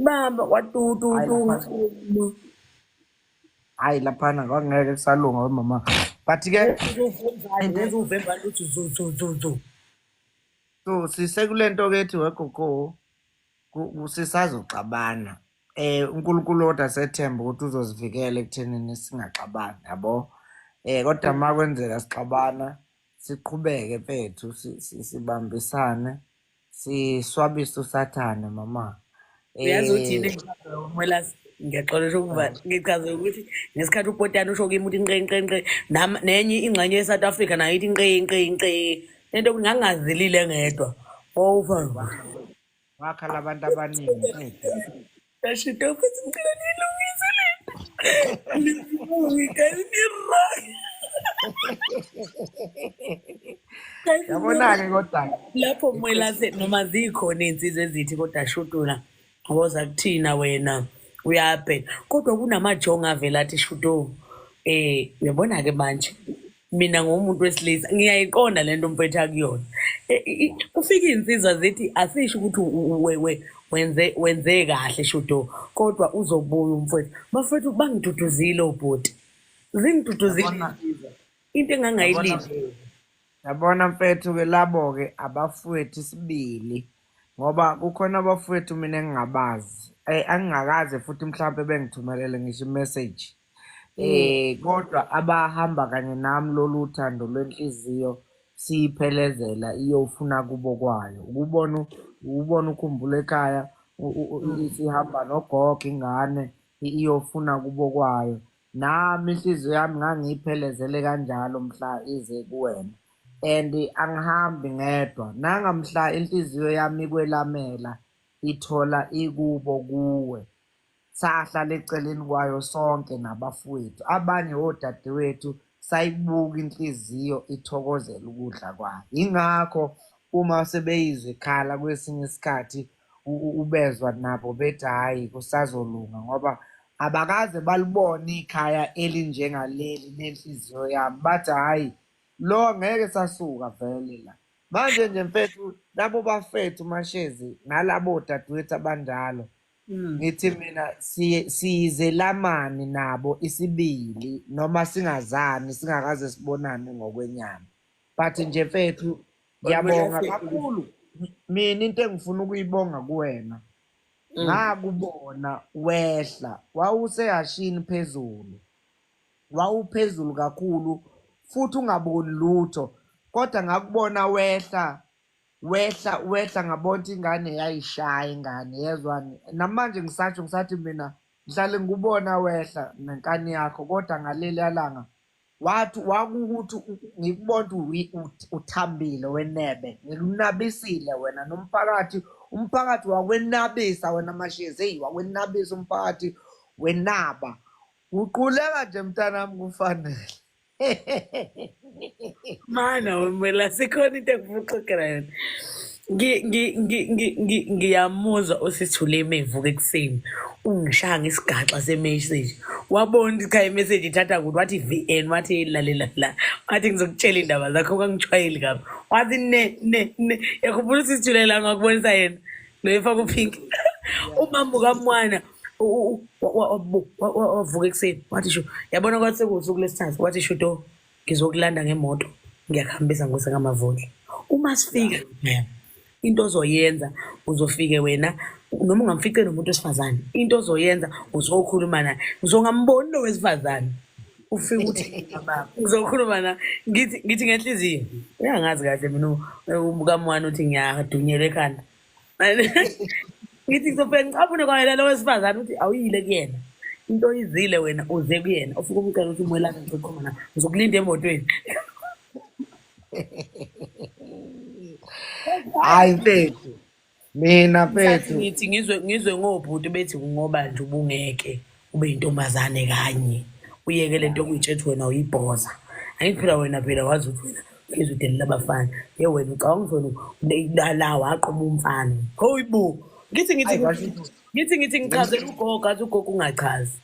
Baba kwatutu Hayi tu laphana. ngathi Hayi laphana kwangeke kusalunga wemama. But ke ngezwa uvemvane uthi zu zu zu zu. So sisekulento ke ethi wegogo sisazoxabana. uNkulunkulu kodwa sethemba ukuthi uzozivikela ekuthenini singaxabani, yabo. Kodwa uma kwenzeka sixabana siqhubeke mfethu, sibambisane, siswabise uSathane mama. Uyazi ukuthi yini engichazayo Mwelase? Ngiyaxolisa ukuba ngichaze ukuthi ngesikhathi upotana usho kimi ukuthi nqe nqe nqe nenye ingxenye ye-South Africa nayo ithi nqe nqe nqe lento yokuthi ngangingazilile ngedwa. Over. Wakhala abantu abaningi mfethu. Yashintsha futhi ngicela niyilungise le nto. Nibuke guys, ni-wrong. Guys, Yabona-ke kodwa lapho Mwelase noma zikhona iy'nsizwa ezithi kodwa shutula woza kuthina wena uyabheda kodwa kunamajongo avele athi shuto uyabona-ke manje mina ngumuntu wesilisa ngiyayiqonda le nto mfethu akuyona. Kufika iy'nsizwa zithi asisho ukuthi wenze kahle shudo kodwa uzobuya umfethu. Bafethu bangiduduzile obhuti, zingiduduzile iy'nsizwa, into engangayilindele. Yabona mfethu-ke labo-ke abafowethu isibili, ngoba kukhona abafowethu mina engingabazi, angingakaze futhi mhlawumbe bengithumelele ngisho i-message. Kodwa abahamba kanye nami lolu thando lwenhliziyo siyiphelezela iyofuna kubo kwayo. Ukubona ukhumbula ekhaya isihamba nogogo ingane iyofuna kubo kwayo. Nami inhliziyo yami ngangiyiphelezele kanjalo mhla ize kuwena. And angihambi ngedwa, nangamhla inhliziyo yami ikwelamela ithola ikubo kuwe. Sahlala eceleni kwayo sonke nabafowethu, abanye odadewethu, sayibuka inhliziyo ithokozela ukudla kwayo. Yingakho uma sebeyizwa ikhala kwesinye isikhathi ubezwa nabo bethi hhayi kusazolunga ngoba abakaze balibone ikhaya elinjengaleli lenhliziyo yami, bathi hhayi lo ngeke sasuka vele la. Manje nje mfethu, labo bafethu Mashezi nalabo dadewethu abanjalo, ngithi mina siyizelamani nabo isibili noma singazani, singakaze sibonane ngokwenyama, but nje mfethu ngiyabonga kakhulu. Mina into engifuna ukuyibonga kuwena, ngakubona wehla, wawusehashini phezulu, wawuphezulu kakhulu futhi ungaboni lutho, kodwa ngakubona wehla, wehla, wehla, ngabona ukuthi ingane yayishaya ingane yezwani. Namanje ngisasho ngisathi mina ngihlale ngikubona wehla nenkani yakho, kodwa ngaleliya langa wathi wakukuthi ngikubona ukuthi uthambile wenebe, ngikunabisile wena nomphakathi, umphakathi wakwenabisa wena Mashezi, eyi wakwenabisa umphakathi wenaba. Uquleka nje mntanami kufanele. Mana wemela sikhona into engifuna ukuxoxela yona. Ngiyamuzwa usithule emevuka ekuseni ungishaya ngesigaxa se-message. Wabona ukuthi cha i-message ithatha kude, wathi VN, wathi lalela la, wathi ngizokutshela indaba zakho kangijwayeli kabi, wathi ne ne ne. Yakhumbula usithule la ngakubonisa yena lo efaka upink. Umama ukamwana wavuka ekuseni wathi shu, yabona kwathi sekuwusuku lesithathu, wathi shudo ngizokulanda ngemoto ngiyakuhambisa ngose ngamavundla. Uma sifika into ozoyenza uzofike wena noma ungamfice nomuntu wesifazane, into ozoyenza uzokhuluma naye, uzongamboni lo wesifazane, ufike uthi baba uzokhuluma na, ngithi ngenhliziyo uyangazi kahle mina umkamwana uthi ngiyadunyelwa ekhanda. Ngithi ngizofike ngicaphune kwayena lo wesifazane uthi awuyile kuyena, into oyizile wena uze kuyena, ufike umcela ukuthi umwelaphe ngizokhuluma naye, ngizokulinda emotweni. Hayi mfethu, mina mfethu ngithi ngizwe ngobhuti bethi ngoba nje ubungeke ube yintombazane kanye uyeke lento okuyitshethi wena uyibhoza. Angithi phela wena phela wazi ukuthi wena hlezi udelela abafana, ye wena ucabanga ukuthi wena la waqoma umfana. Hoyibo, ngithi ngithi ngithi ngithi ngichazela ugogo, athi ugogo ungachazi.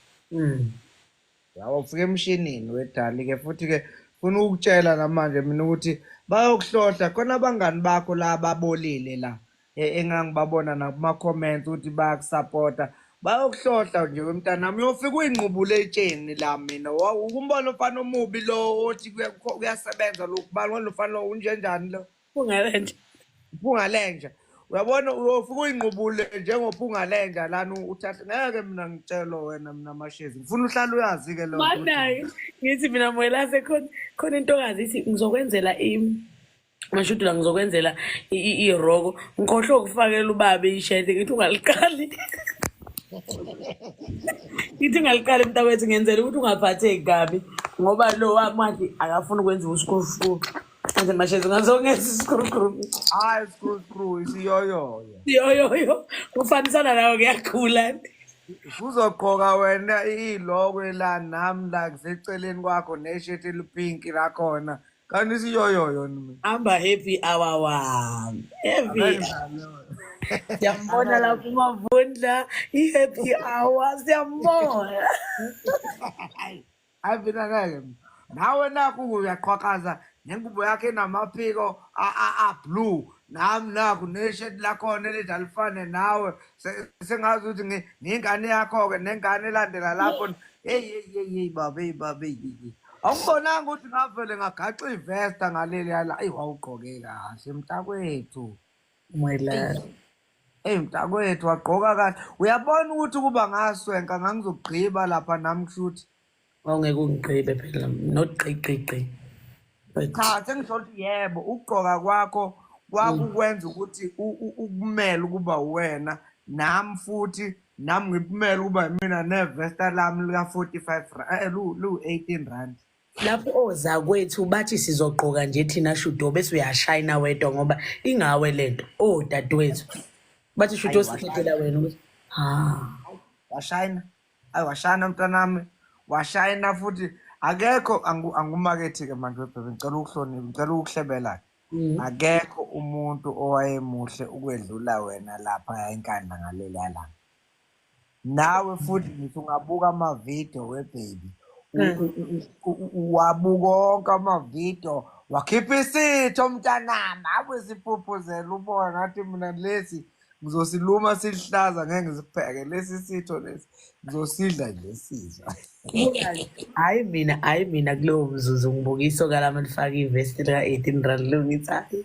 Yabo ufika emshinini wedali-ke futhi-ke funa ukukutshela namanje mina ukuthi bayokuhlohla khona abangani bakho la babolile la engangibabona nakuma-comments ukuthi bayakusapota, bayokuhlohla nje wemntanami, uyofika uyinqubule etsheni la. Mina ukumbona umfana omubi lo othi kuyasebenza lokhu, bani lo mfana lo unjenjani lo Phungalenja, Phungalenja, uyabona uyofika uyinqubule njengophungalenja lana uthathe, ngeke mina ngitshelo wena mina Mashezi, ngifuna uhlale uyazi-ke lo. Manayo ngithi mina Mwelase khona intokazi ithi ngizokwenzela Mashudula ngizokwenzela iroko, ngikhohlwe ukufakela ubaba ishete, ngithi ungaliqali, ngithi ungaliqali mntakwethu, ngenzela ukuthi ungaphatheki kabi ngoba lo wami wathi akafuni ukwenza usikhrushkru. Manje Mashezi ngazongenza isikhrushkru. Hayi isikhrushkru isiyoyoyo. Siyoyoyo kufanisana nawe kuyakhula. Uzogqoka wena ilokwe la nami la ngiseceleni kwakho neshethi elipinki lakhona. Kanti isiyoyoyo mina. Hamba happy hour wami. Happy. Siyambona lapho uMavundla i-happy hour siyambona. Hayi mina ngeke. Nawe nakho uyaqhwakaza nengubo yakhe enamaphiko a-blue, nami nakho neshethi lakhona elithi alifane nawe, sengazi ukuthi ngiyingane yakho-ke nengane elandela lapho. Hey hey hey hey baba, hey baba, hey hey. Awubonanga ukuthi ngavele ngagaxa ivesta ngaleli yala, eyi wawugqoke kahle mntakwethu. Mwelana. Eyi mntakwethu wagqoka kahle. Uyabona ukuthi kuba ngaswenka ngangizogqiba lapha nami kushuthi. Wawungeke ungigqibe phela, not gqi gqi gqi. But cha, sengisho ukuthi yebo, ukugqoka kwakho kwakukwenza ukuthi ukumele ukuba uwena, nami futhi nami ngikumele ukuba mina nevesta lami lika 45 rand, lu 18 rand. Lapho ozakwethu bathi sizogqoka nje thina shudo bese uyashayina wedwa ngoba ingawe lento. Odadewethu bathi shudo Ayi, washayina. sikhethela wena ukuthi ha. Washayina. Ayi washayina mntanami. Washayina futhi akekho angumakethi-ke manje webhebe ngicela ukuhlonipha ngicela ukuhlebela. Akekho umuntu owayemuhle ukwedlula wena lapha eNkandla ngaleliya langa. Nawe futhi ngithi ungabuka amavidiyo webaby wabuka onke amavidiyo wakhipha isitho mntanami abe siphuphuzela uboya ngathi mina lesi ngizosiluma sihlaza ngeke ngisipheke lesi sitho lesi ngizosidla nje sizwa. Hayi mina, hayi mina kulowo mzuzu ngibuka isoka lami lifaka ivesti lika-18 rand lo ngithi hayi.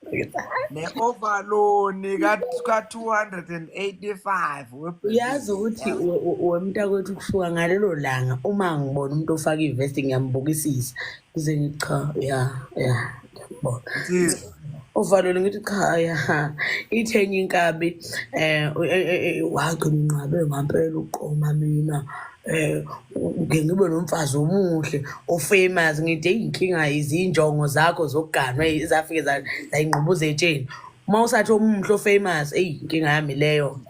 Ngithi hayi. Ne-overloni ka-285 Uyazi ukuthi wemntakwethu kusuka ngalelo langa uma ngibona umuntu ofaka ivesti ngiyambukisisa ngize ngithi cha ya ya ngiyambona. Insizwa. Uvalelwe ngithi cha ya ithe enye inkabi wagcina unqabe ngampela uqoma mina ngike ngibe nomfazi omuhle ofamous ngithi iy'nkinga izinjongo zakho zokuganwa zafike zayingqubuza etsheni uma usathi omuhle ofamous eyi inkinga yami leyo.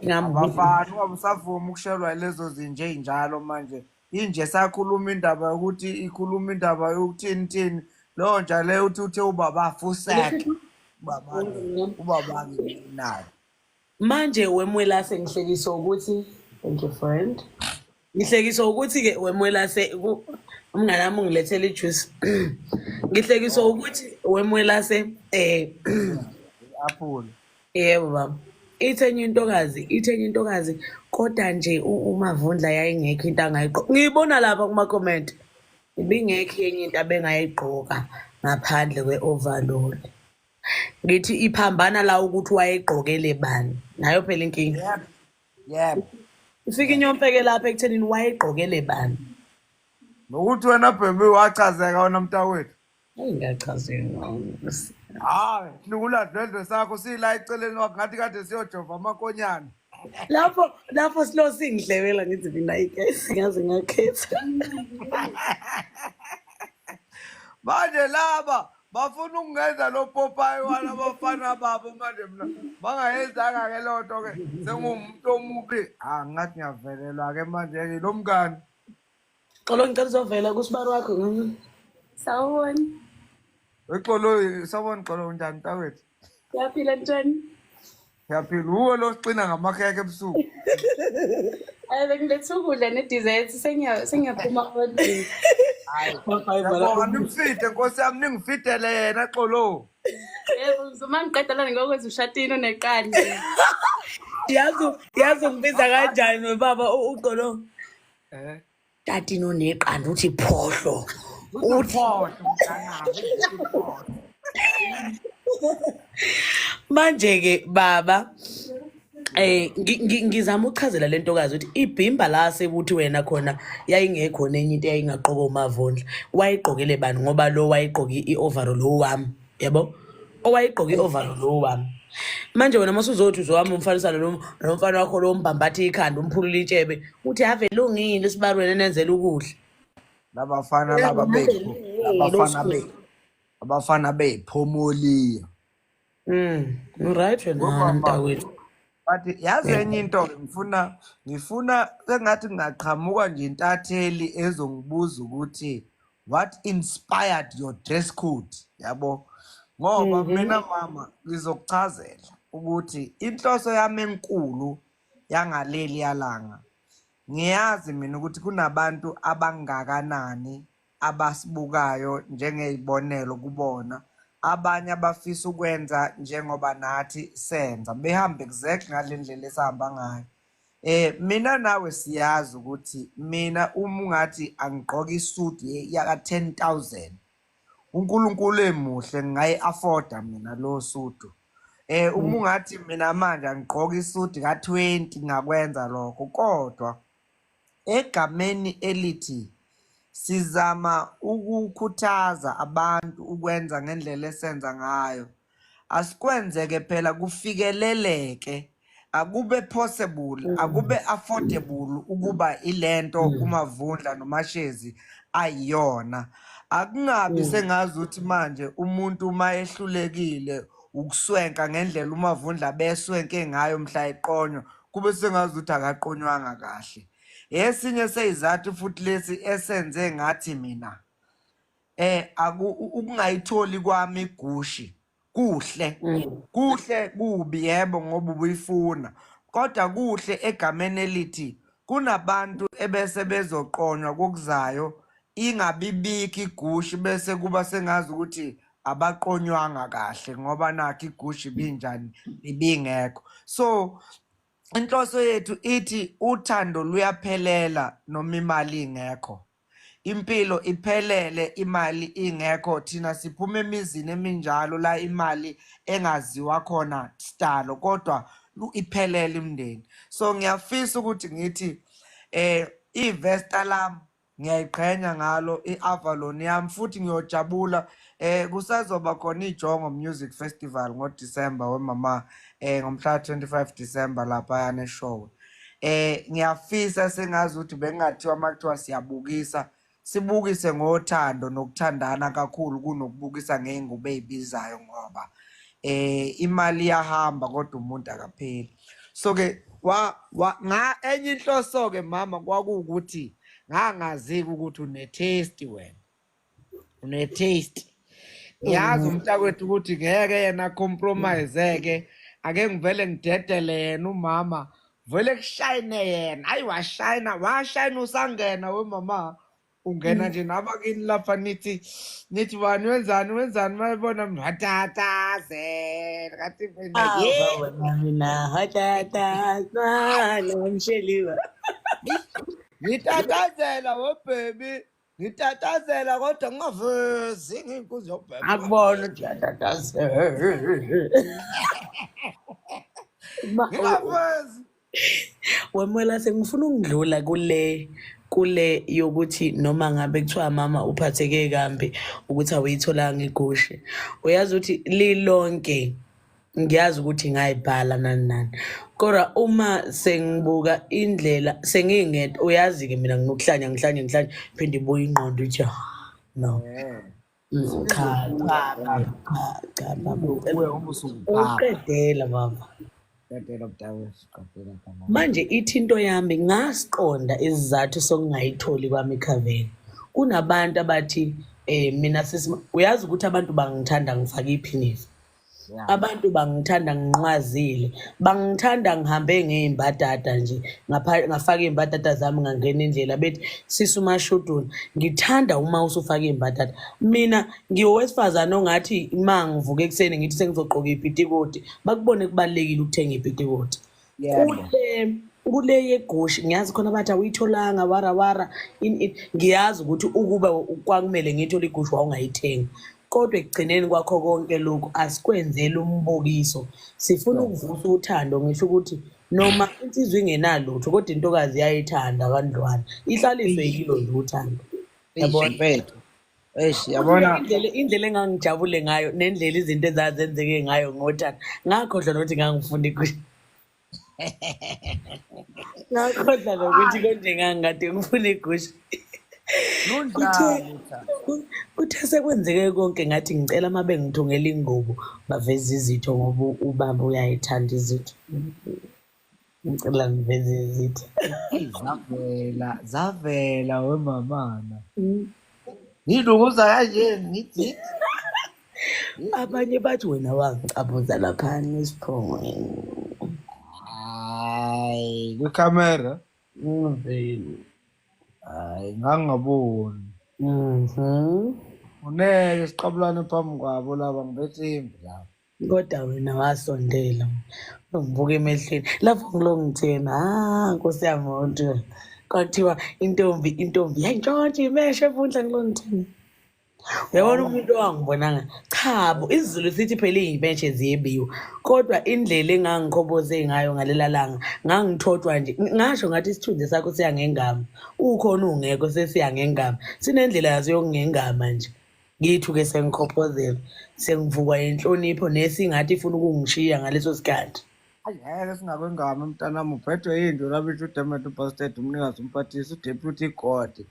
Abafana ungabe usavuma ukushelwa yilezo zinja ey'njalo manje. Inje sakhuluma indaba yokuthi ikhuluma indaba yokuthini thini. Leyo nja leyo uthi uthe ubaba fuseke. Ubaba-ke, ubaba-ke nayo. Manje wemwelase ngihlekiswa ukuthi thank you friend. Ngihlekiswa ukuthi-ke wemwelase umngane wami ungilethele ijuice. Ngihlekiswa ukuthi wemwelase I-apple. Yebo baba. Ithe enye intokazi, ithe enye intokazi kodwa nje uMavundla yayingekho into angayigqoka. Ngiyibona lapha kuma comment. Ibingekho enye into abengayigqoka ngaphandle kwe-overall. Ngithi iphambana la ukuthi wayegqokele bani. Nayo phela inkinga. Yebo. Yebo. Ifika inyompeke lapha ekuthenini wayegqokele bani. Nokuthi wena baby wachazeka wena mntakwethu. Hayi ngiyachazeka. Hayi, hlukula dlwedlwe sakho sila eceleni kwakho ngathi kade siyojova amankonyane. Lapho lapho silo singihlebela ngithi mina ikesi ngaze ngakhetha. Manje laba bafuna ukungenza lo popayi wala bafana babo manje mina bangayenzanga ke leyo nto ke sengumuntu omubi. Ah ngathi ngiyavelelwa ke manje ke lo mngani. Xolo ngicela uzovela kusibari wakho. Sawubona. Exolo sawubona Xolo unjani mntakwethu? Siyaphila njani? Ngiyaphila. Uwe lo sixina ngamakhekhe ebusuku. Bengilethe ukudla ne-dessert sengiyaphuma kodwa. Hayi. Ngiyabonga nimfide Nkosi yami ningifidele yena Xolo. Yebo, uma ngiqeda lana ngiyokwenza ushatini oneqanda. Yazi yazi ngibiza kanjani webaba uXolo? Eh. Tatini oneqanda uthi phohlo. Uthi phohlo mntanami. Uthi phohlo. Manje ke baba ngizama ukuchazela le ntokazi ukuthi ibhimba la sekuthi wena khona yayingekho nenye into eyayingaqoka uMavundla. Wayegqokele bani ngoba lo wayegqoke i-overall lo wami, yabo? Owayegqoke i-overall lo wami. Manje wena masuzothi uzohamba umfanisa lo nomfana wakho lo mbambatha ikhanda umphulula intshebe uthi ave lungile sibari wena nenzela ukudla. Labafana laba bethu, labafana bethu. Abafana bephomoliya. Right wena mntakwethu. But yazi enye into ngifuna sengathi ngingaqhamuka nje intatheli ezongibuza ukuthi what inspired your dress code, yabo? Ngoba mina mama ngizokuchazela ukuthi inhloso yami enkulu yangaleli yalanga ngiyazi mina ukuthi kunabantu abangakanani abasibukayo njengezibonelo kubona, abanye abafisa ukwenza njengoba nathi senza, behambe exactly ngale ndlela esihamba ngayo. Mina nawe siyazi ukuthi mina uma ungathi angigqoke isuit yaka 10,000 uNkulunkulu emuhle ngingayi-afforda mina lo suit. Uma ungathi mina manje angigqoke isuit ka 20 ngakwenza lokho, kodwa egameni elithi sizama ukukhuthaza abantu ukwenza ngendlela esenza ngayo, asikwenzeke phela kufikeleleke. Akube possible, akube affordable ukuba ilento uMavundla noMashezi ayiyona. Akungabi sengazi ukuthi manje umuntu uma ehlulekile ukuswenka ngendlela uMavundla beswenke ngayo mhla eqonywa, kube sengazi ukuthi akaqonywanga kahle. Esinye seyizathu futhi lesi esenze ngathi mina ukungayitholi kwami igushi kuhle, kuhle kubi yebo ngoba ubuyifuna, kodwa kuhle egameni elithi kunabantu ebese bezoqonywa kokuzayo ingabibikho igushi bese kuba sengazi ukuthi abaqonywanga kahle ngoba nakho igushi ibinjani ibingekho. So inhloso yethu ithi uthando luyaphelela noma imali ingekho. Impilo iphelele imali ingekho. Thina siphuma emizini eminjalo la imali engaziwa khona sidalo, kodwa iphelele imndeni. So ngiyafisa ukuthi ngithi iVesta lami ngiyayiqhenya ngalo, i-Avalon yami, futhi ngiyojabula. Kusazoba khona iJongo Music Festival ngoDisemba wemama, ngomhla 25 December laphayana eShowe. Ngiyafisa sengazi ukuthi bengingathiwa uma kuthiwa siyabukisa, sibukise ngothando nokuthandana kakhulu kunokubukisa ngey'ngubo ey'bizayo, ngoba imali iyahamba kodwa umuntu akapheli. So-ke nga enye inhloso-ke mama kwakuwukuthi ngangaziki ukuthi une-taste wena, une-taste. Ngiyazi umntakwethu ukuthi ngeke yena compromise-ke, ake ngivele ngidedele yena umama, vele kushayine yena. Hayi washayina, washayina usangena wemama. Ungena nje nabakini lapha nithi nithi bani wenzani wenzani mayebona mhatatazela kathi mina ye Awubona mina hatatazana msheliwa. Ngitatazela wo baby, ngitatazela kodwa ngingavezi ngiyinkunzi yobhema. Akubona ukuthi uyatatazela. Ngingavezi. Wemwela sengifuna ukudlula kule yokuthi noma ngabe kuthiwa mama uphatheke kambi ukuthi awuyitholanga igushi. Uyazi ukuthi lilonke ngiyazi ukuthi ngayibhala nani nani. Kodwa uma sengibuka indlela sengingedwa, uyazi-ke mina nginokuhlanya ngihlanye ngihlanye phinde ibuye ingqondo ithi no. Cha cha cha cha baba. Ubuye uma usuphapha. Uqedela baba. Qedela mntakwethu, qedela mntakwethu. Manje ithi into yami ngasiqonda isizathu sokungayitholi kwami ikhaveni. Kunabantu abathi mina sisi, uyazi ukuthi abantu bangithanda ngifake iphinifa. Abantu bangithanda nginqwazile, bangithanda ngihambe ngey'mbadada nje, ngafaka iy'mbadada zami ngangena indlela bethi sisi uMashudula, ngithanda uma usufaka iy'mbadada. Mina ngiwowesifazane ongathi uma ngivuka ekuseni ngithi sengizogqoka ipitikoti, bakubone kubalulekile ukuthenga ipitikoti. Kule yegushi ngiyazi khona bathi awuyitholanga wara wara in. Ngiyazi ukuthi ukuba kwakumele ngiyithole igushi wawungayithengi. Kodwa ekugcineni kwakho konke lokhu asikwenzeli umbukiso, sifuna ukuvusa uthando. Ngisho ukuthi noma insizwa ingenalutho kodwa intokazi iyayithanda kandlwana, ihlaliswe yilo nje uthando. Yabona mfethu. Eish yabona indlela engangijabule ngayo nendlela izinto ezazenzeke ngayo ngothando, ngakhohlwa nokuthi ngangifunda igushi. Ngakhohlwa nokuthi konje ngangikade ngifuna igushi. Lunjani uthando? Kuthe sekwenzeke konke ngathi ngicela uma bengithungela ingubo baveze izitho ngoba ubaba uyayithanda izitho. Ngicela ngiveze izitho. Eyi zavela, zavela wemamana. Ngilunguza kanje ngithi Abanye bathi wena wangicabuza laphana esiphongweni. Hayi, kwikhamera. Ngivele. Hayi, ngangingaboni. Uneke siqabulane phambi kwabo laba ngibethe imbi laba. Kodwa wena wasondela ungibuka emehlweni lapho ngilo ngithena, ah Nkosi yami wonke. Kwathiwa intombi intombi yayintshontsha imeshe evundla ngilo ngithena. Uyabona umuntu owangibonanga, cha bo, isiZulu sithi phela iy'mpetshe ziyebiwa, kodwa indlela engangikhoboze ngayo ngalela langa ngangithotshwa nje, ngasho ngathi isithunzi sakho siyangengama, ukhona ungekho sesiyangengama, sinendlela yaso yokungengama nje. Ngithuke sengikhophozela, sengivukwa inhlonipho nesingathi ifuna ukungishiya ngaleso sikhathi. Ayi ngeke singakwengami mntanami uphethwe yinto labisho uDemet uBastard umnikazi umphathisi uDeputy God.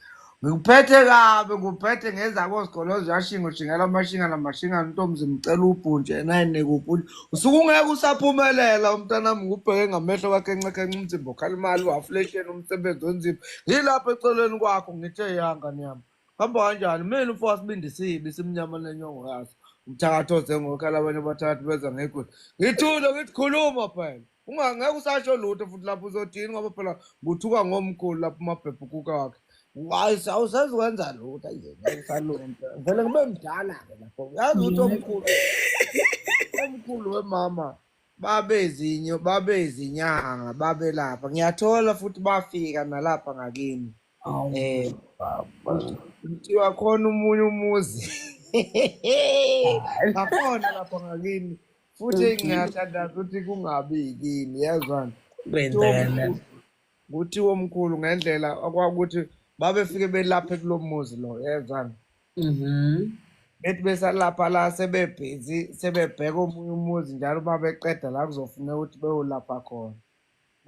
Ngikuphethe kabi ngikuphethe ngezako zigolozo yashinga ushingela amashinga namashingana untomzi ngicela ubhuntshi yena ayinika ubhuntshi. Usuke ungeke usaphumelela mntanami ngikubheke ngamehlo wakhe encekence umzimba ukhala imali uhafulesheni umsebenzi onzima. Ngilapha eceleni kwakho ngithe yanga niyami. Hamba kanjani? Mina umfo wasibindi sibi simnyama lenyongo yaso. Umthakathi oze ngokhala abanye abathakathi beza ngegoli. Ngithule ngithi khuluma phela. Ungangeke usasho lutho futhi lapho uzothini ngoba phela nguthuka ngomkhulu lapho umabhebhu kuka wakhe. Hayi awusezukwenza lutho ayi ngeke usalunga. Vele ngibe mdala ke lapho. Yazi ukuthi omkhulu omkhulu wemama babezinyo babezinyanga babelapha. Ngiyathola futhi bafika nalapha ngakini. Awu Eh baba. kuthiwa khona omunye umuzi ngakhona lapha ngakini futhi ngiyathandaza ukuthi kungabi yikini yezwana. Kuthiwa Kwenzakalani? omkhulu kuthiwa omkhulu ngendlela okwakuthi babefike belaphe kulo muzi lo yezwana. Mhm. Bethi besalapha la sebebhizi sebebheka omunye umuzi njalo uma beqeda la kuzofuneka ukuthi bewulapha khona.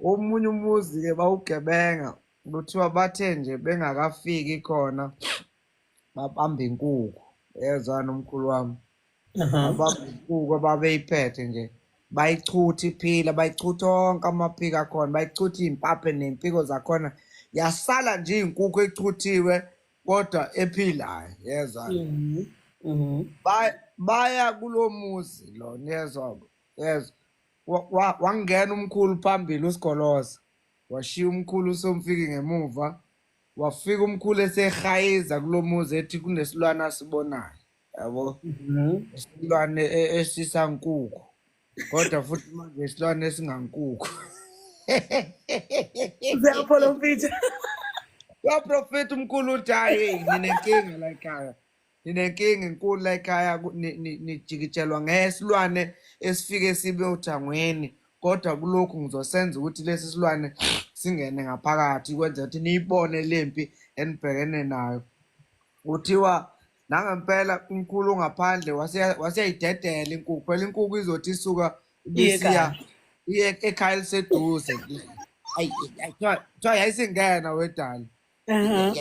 Omunye umuzi-ke bawugebenga kuthiwa bathe nje bengakafiki khona babamba inkukhu yezwana umkhulu wami Aha. babamba inkukhu ababeyiphethe nje bayichutha iphila bayichutha onke amaphiko akhona bayichutha iy'mpaphe ney'mpiko zakhona yasala nje iy'nkukhu echuthiwe kodwa ephilayo yezwana. Mhm. Mhm. Baya kulo muzi lo niyezwa yezwa wangena umkhulu phambili uSigoloza washiya umkhulu usomfiki ngemuva wafika umkhulu esehayiza kulo muzi ethi kunesilwane asibonayo yabo. Mhm. Isilwane esisankukhu kodwa futhi manje isilwane esingankukhu. Uyaprofitha. Uyaprofitha umkhulu uthi hayi ninenkinga la ekhaya. Ninenkinga enkulu la ekhaya nijikijelwa ngesilwane esifike sibe othangweni kodwa kulokhu ngizosenza ukuthi lesi silwane singene ngaphakathi kwenza ukuthi niyibone lempi enibhekene nayo. Kuthiwa nangempela umkhulu ngaphandle waseyayidedela inkukhu phela inkukhu izothi isuka Iye ibisiya ekhaya. iye ekhaya eliseduze. Ayi kuthiwa yayisingena wedala. Aha.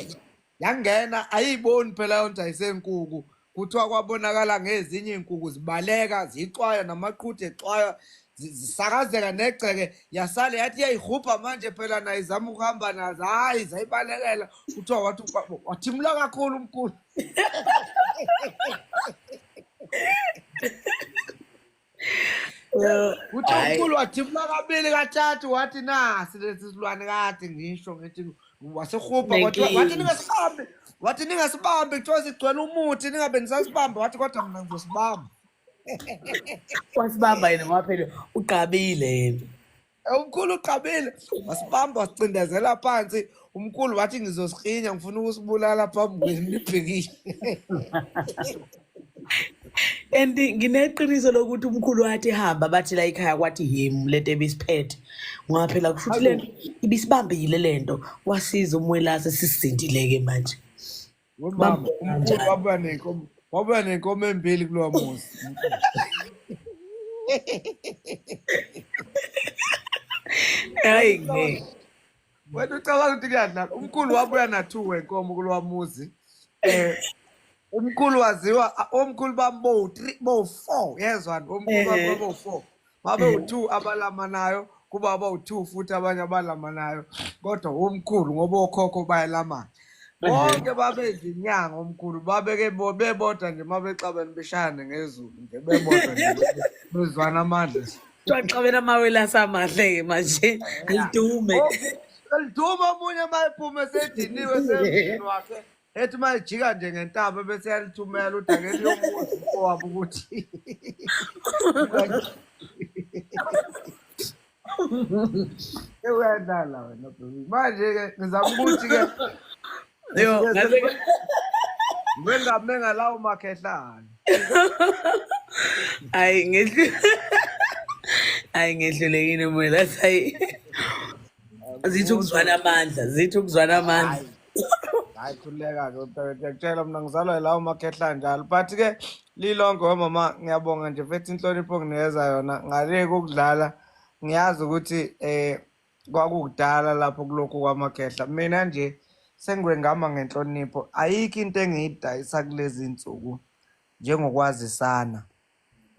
Yangena ayiboni phela yonke ayisenkuku. Kuthiwa kwabonakala ngezinye iy'nkukhu zibaleka zixwaya namaqhude exwaya zisakazeka negceke yasale yathi iyayihubha manje phela nayo izama ukuhamba nazo hhayi zayibalekela. Kuthiwa wathi wathimula kakhulu umkhulu. Kuthiwa Hhayi. umkhulu wathimula kabili kathathu wathi nasi lesi silwane kade ngisho ngithi wasehubha wathi wathi Nenkinga. ningasibambi wathi ningasibambi kuthiwa sigcwele umuthi ningabe nisasibamba wathi kodwa mina ngizosibamba. Wasibamba yena ngoba phela uqabile yena. Umkhulu uqabile wasibamba wasicindezela phansi umkhulu wathi ngizosikinya ngifuna ukusibulala phambi kwenu nibhekile. And ngineqiniso lokuthi umkhulu wathi hamba bathi la ekhaya kwathi yimi lento ebisiphethe. Ngoba phela kusho ukuthi lento ibisibambile lento wasiza umwelase sisindile-ke manje. Wemama Bambona umkhulu kanjani? wabuya nenkomo wabuya nenkomo embili kulowa muzi. Hayi ngeke. Wena ucabanga ukuthi kuyadlala. Umkhulu wabuya na-2 wenkomo kulowa muzi. Umkhulu waziwa omkhulu bami bowu-3 bowu-4 yezwani omkhulu bami Ehhe. bowu-4 babe u-2 abalamanayo kuba bawu-2 futhi abanye abalamanayo kodwa umkhulu ngoba okhokho bayalamana bonke babezinyanga omkhulu babeke bebodwa nje mabexabene beshayane ngezulu nje bebodwa nje bezwana amandla. Twaxabela amawele asamahle-ke manje alidume. Eliduma omunye uma ephuma esediniwe semzini wakhe ethi uma ejika nje ngentaba bese yalithumela uthi ake liyomuzi umfowabo ukuthi uyadlala wena baby. Manje-ke ngizama ukuthi-ke Yo, ngaze ngengamenga lawo makhehlane. Hayi ngehlu. Hayi ngehlulekile moya hayi. Zithi ukuzwana amandla, zithi ukuzwana amandla. Hayi khululeka-ke ngiyakutshela mina ngizalwa yilawo makhehlane njalo. But-ke lilonke wemama ngiyabonga nje futhi inhlonipho onginikeza yona ngale kokudlala. Ngiyazi ukuthi kwakukudala lapho kulokhu kwamakhehla. Mina nje sengiwe ngama ngenhlonipho. Ayikho into engiyidayisa kulezi nsuku njengokwazisana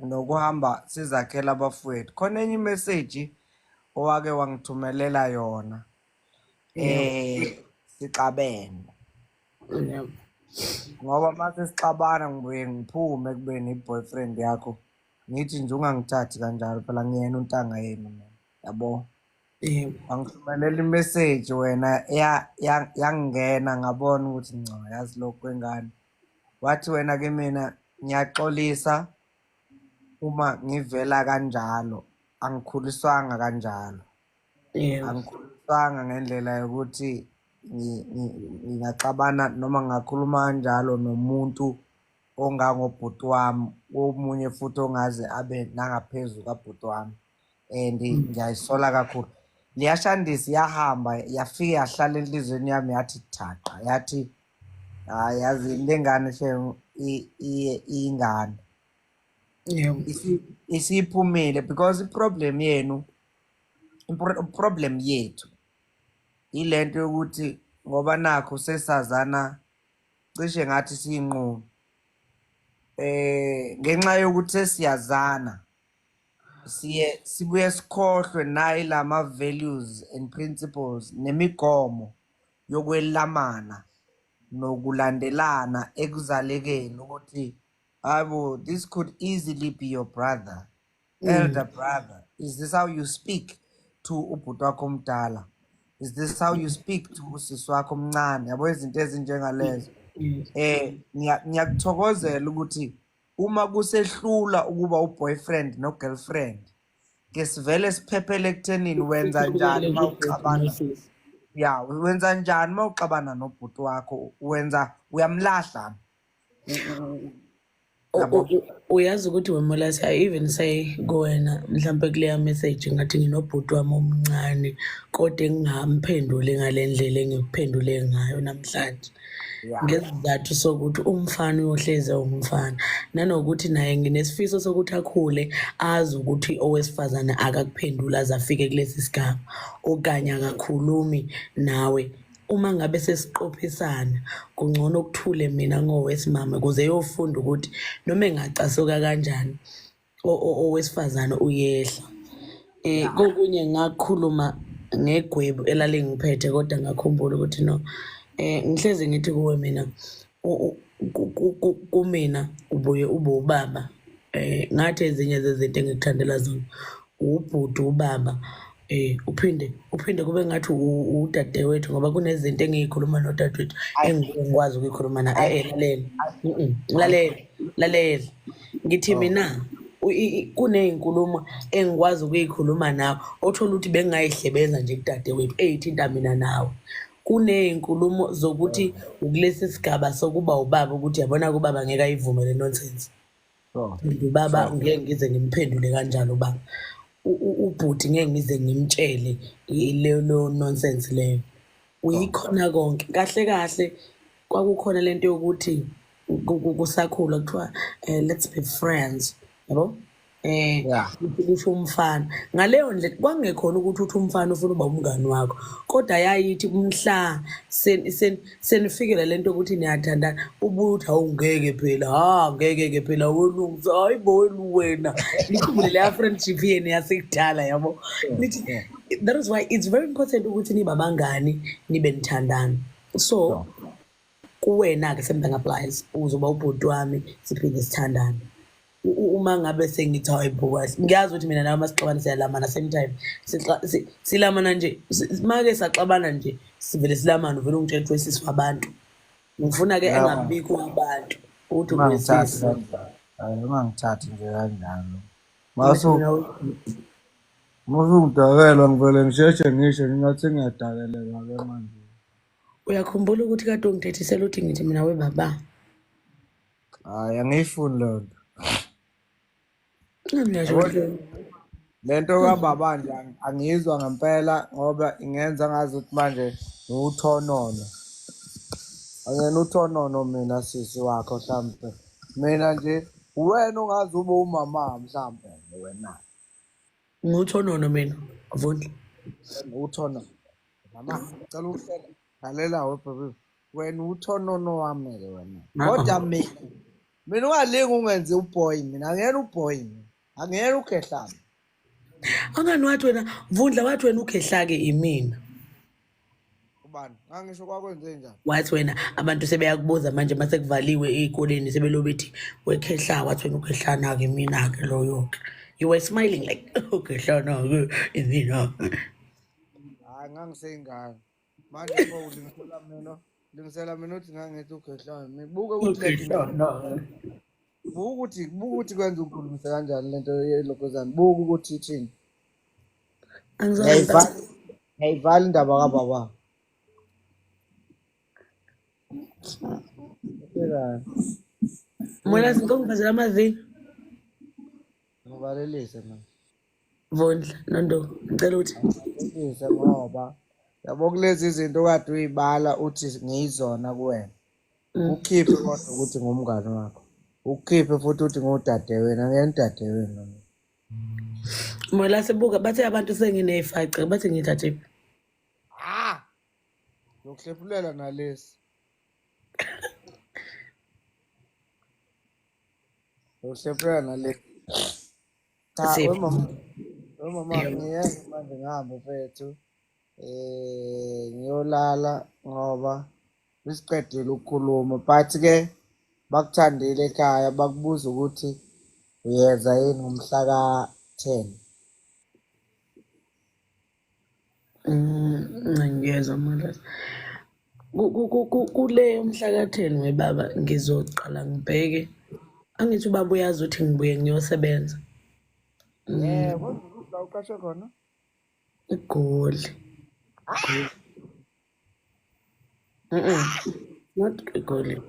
nokuhamba sizakhela abafowethu. Khona enye imeseji owake wangithumelela yona sixabene. Ngoba mase sixabana ngibuye ngiphume ekubeni i-boyfriend yakho. Ngithi nje ungangithathi kanjalo phela ngiyena untanga yenu mina. Yabo? Yebo. Wangithumelela imeseji wena yangena ngabona ukuthi ngco yazi lokhu kwengane. Wathi wena kimina ngiyaxolisa uma ngivela kanjalo, angikhuliswanga kanjalo. Yebo. Angikhuliswanga ngendlela yokuthi ngingaxabana noma ngingakhuluma kanjalo nomuntu ongangobhuti wami, omunye futhi ongaze abe nangaphezu kabhuti wami. And ngiyayisola kakhulu. Liyashandisa yahamba yafike yahlala enhliziyweni yami yathi thaqa yathi hayi yazi le ngane shem iyingane. Yebo. Isiphumile because i-problem yenu, problem yethu ilento yokuthi ngoba nakho sesazana cishe ngathi siyinqunu ngenxa yokuthi sesiyazana siye sibuye sikhohlwe nayi lama values and principles nemigomo yokwelamana nokulandelana ekuzalekeni ukuthi hayibo, this could easily be your brother, elder brother. Is this how you speak to ubhuti wakho omdala? Is this how you speak to usisi wakho omncane? Yabo, izinto ezinjengalezo. Ngiyakuthokozela ukuthi uma kusehlula ukuba uboyfriend no girlfriend, ke sivele siphephele ekuthenini wenza njani uma uxabana. Ya, wenza njani uma uxabana nobhuti wakho? Wenza uyamlahla? Yabo. Uyazi ukuthi wemolasi, I even say kuwena mhlampe kuleya message ngathi nginobhuti wami omncane kodwa engingamphenduli ngale ndlela engikuphendule ngayo namhlanje. Ngesizathu sokuthi umfana uyohleze umfana, nanokuthi naye nginesifiso sokuthi akhule azi ukuthi owesifazane akakuphenduli aze afike kulesi sigaba okanye akakhulumi nawe. Uma ngabe sesiqophisana kungcono ukuthule mina ngowesimame ukuze eyofunda ukuthi noma engacasuka kanjani owesifazane uyehla. Kokunye ngakhuluma ngegwebu elalingiphethe kodwa ngakhumbula ukuthi no, ngihlezi ngithi kuwe mina kumina ubuye ube ubaba. Ngathi ezinye zezinto engikuthandela zona ubhuti ubaba, uphinde kube ngathi udadewethu ngoba kunezinto engiyikhuluma nodadewethu engike ngikwazi ukuyikhuluma na. Lalela, lalela, lalela, ngithi mina kuney'nkulumo engikwazi ukuyikhuluma nawe othola ukuthi bengingayihlebeza nje kudadewethu ey'thinta mina nawe. Kuney'nkulumo zokuthi ukulesi sigaba sokuba ubaba ukuthi yabona kubaba ngeke ayivume le nonsense. Ubaba ngeke ngize ngimphendule kanjalo ubaba. Ubhuti ngeke ngize ngimtshele leyo nonsense leyo. Uyikhona konke. Kahle kahle kwakukhona lento yokuthi kusakhula kuthiwa let's be friends, yabo? Kusho umfana. Ngaleyo ndlela kwakungekhona ukuthi uthi umfana ufuna uba umngani wakho, kodwa yayithi mhla senifikela lento yokuthi niyathandana ubuye uthi awungeke phela, ha ngeke ke phela welungisa, hayi bo wena. Nikhumbule leya friendship yenu yasekudala, yabo. Nithi that is why it's very important ukuthi nibe abangani nibe nithandana. So kuwena ke same thing applies, uzoba ubhuti wami siphinde sithandane. Uma ngabe sengithi hayi bo kahle, ngiyazi ukuthi mina nawe masixabana siyalamana same time, silamana nje, make saxabana nje sivele silamane, uvele ungitshela ukuthi wesisi wabantu. Ngifuna ke engabikho abantu ukuthi Ungangithathi wesisi. kanjalo. Hayi, ungangithathi nje kanjalo. Ngithi mina Masungidakela ngivele ngisheshe ngisho ngingathi ngiyadakeleka ke manje. Uyakhumbula ukuthi kade ungithethisela uthi ngithi mina we baba. Hayi, angiyifuni leyo nto. Ngiyasho Yabo ukuthi lento kababa nje angiyizwa ngempela ngoba ingenza ngazi ukuthi manje ngiwuthonono. Angena uthonono mina sisi wakho mhlampe. Mina nje wena ungaze ube umama mhlampe wena. Nguthonono mina, Vundla. Uthono. Mama, cela ukuhlela. Lalela we baby. Wena uthonono wami ke wena. Kodwa mina mina ungalingi ungenze uboy mina, angiyena uboy mina. Angiyena ukhehlana. Angani wathi wena Vundla wathi wena ukhehlake imina. Ubani? Ngangisho kwakwenze njani? Wathi wena abantu sebeyakubuza manje mase kuvaliwe ey'koleni sebelobe bethi wekhehla wathi wena ukhehlana-ke mina-ke loyo-ke. You were smiling like ukhehlana-ke imina. Hayi ngangiseyingane. Manje pho ulingisela mina, lingisela mina uthi ngangithi ukhehlana. Mina buka ukuthi le nto Ukhehlana. buka ukuthi kwenza ukhulumise kanjani lento yelokozana. Buka ukuthi ithini. Angizange Ngiyayivala ngiyayivala indaba kababa. Uhlekani? Mola ngicela ungivazele amavini. Ngivalelise mina. Vundla, Nondo, ngicela ukuthi Ngivalelise ngoba yabo kulezi zinto okade uyibala uthi ngiyizona kuwena. Ukhiphe kodwa ukuthi ngumngani wakho. Ukhiphe futhi uthi ngudadewenu, angiyena udadewenu mina. Mola sibuka bathe abantu sengineyiface bathi ngithathephi. Ah! Ngiyokuhlephulela nalesi. Ngiyokuhlephulela nalesi. Cha, Siphi? wemama, wemama Yebo. ngiyeke manje ngihambe mfethu. Ngiyolala ngoba besiqedile ukukhuluma but ke bakuthandile ekhaya bakubuza ukuthi uyeza yini ngomhla ka-10. Ngiyezwa Mola. Kule mhla ka-10 webaba ngizoqala ngibheke. Angithi ubaba uyazi ukuthi ngibuye ngiyosebenza. Yebo, kuphi la uqashwe khona? eGoli. Not eGoli.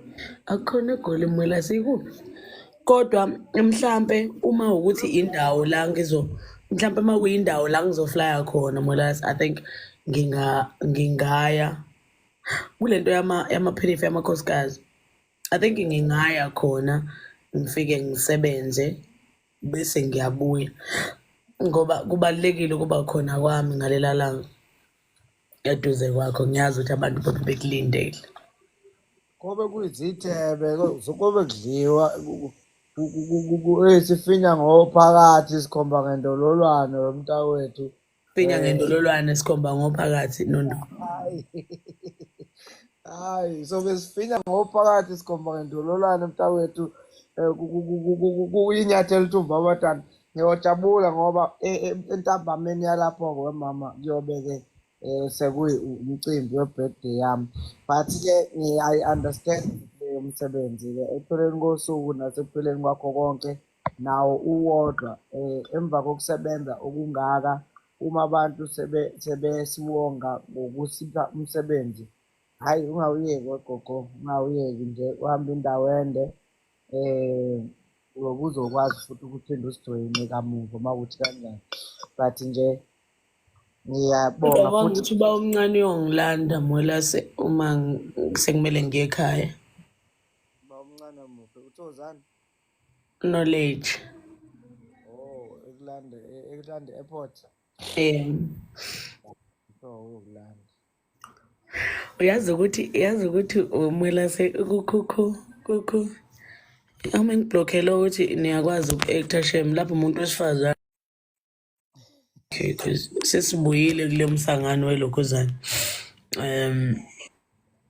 Akukhona eGoli Mwela sikuphi? Kodwa mhlambe uma ukuthi indawo la ngizo mhlambe uma kuyindawo la ngizoflya khona Mwela I think ngingaya kulento yama yamaphinifa yamakhosikazi. I think ngingaya khona ngifike ngisebenze bese ngiyabuya ngoba kubalulekile ukuba khona kwami ngalela langa eduze kwakho ngiyazi ukuthi abantu babe bekulindele. Kobe kuyizithebe, kobe kudliwa sifinya ngophakathi sikhomba ngendololwane wemntakwethu. Finya ngendololwane sikhomba ngophakathi Nondo. Hayi. Hayi, sobe sifinya ngophakathi sikhomba ngendololwane mntakwethu. Kuyinyathelo ithumba abadala. Ngiyojabula ngoba entambameni yalapho-ke wemama kuyobe-ke sekuyi umcimbi we-birthday yami. But-ke I understand leyo msebenzi-ke ekupheleni kosuku nasekupheleni kwakho konke nawo uwodwa emva kokusebenza okungaka uma abantu sebesiwonga ngokusipha umsebenzi, hhayi ungawuyeki wegogo, ungawuyeki nje uhambe indawo ende uzokwazi futhi ukuphinde usijoyine kamuva uma kuwukuthi kanjani. But nje ngiyabonga Ngicabanga futhi ukuthi uba omncane uyongilanda Mwelase uma sekumele ngiye ekhaya. Uba omncane muphi? Uthozani? Knowledge. Oh, ekulande ekulande airport. Yeah. So uyokulanda. Uyazi ukuthi uMwelase kukhukhu kukhu uma ngiblockele ukuthi niyakwazi uku-acta shem lapho umuntu wesifazane. Okay, because sesibuyile kule msangano welokhuzana.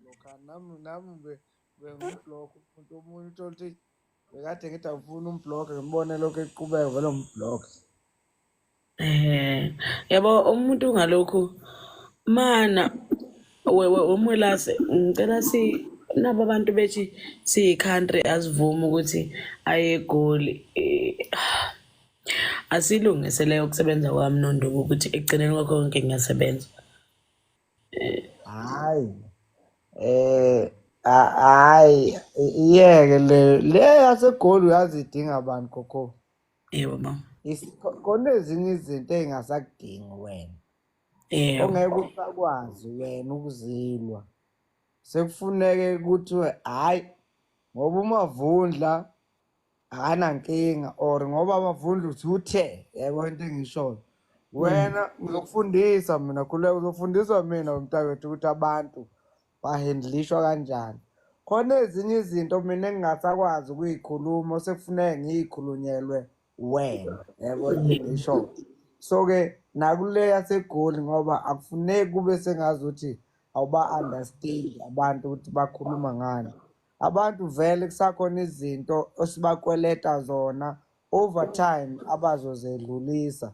Lokha nami bengimblock umuntu omunye uthola ukuthi bekade ngithi angifuni umblock ngibone lokho eqhubeka vele ngimblock. Yabo umuntu ngalokhu mana weMwelase ngicela si nabo abantu bethi siyi-country asivumi ukuthi aye eGoli. Asilungise leyo ukusebenza kwami Nonduku ukuthi ekugcineni kwakho konke ngiyasebenza. Hayi. Hayi iyeke le yaseGoli uyazi idinga abantu gogo. Yebo baba. Khona ezinye izinto ey'ngasakudingi wena. Yebo. Ongeke usakwazi wena ukuzilwa. Sekufuneke ukuthi hhayi ngoba uMavundla akanankinga or ngoba uMavundla uthi uthe yabo into engishoyo. Wena ngizokufundisa mina, khuleka, uzofundiswa mina mntakwethu ukuthi abantu bahendlishwa kanjani. Khona ezinye izinto mina engingasakwazi ukuyikhuluma osekufuneka ngiyikhulunyelwe wena, yabo into engisho. So-ke nakule yaseGoli ngoba akufuneki kube sengazuthi awuba-understand abantu ukuthi bakhuluma ngani. Abantu vele kusakhona izinto esibakweleta zona over time abazozedlulisa.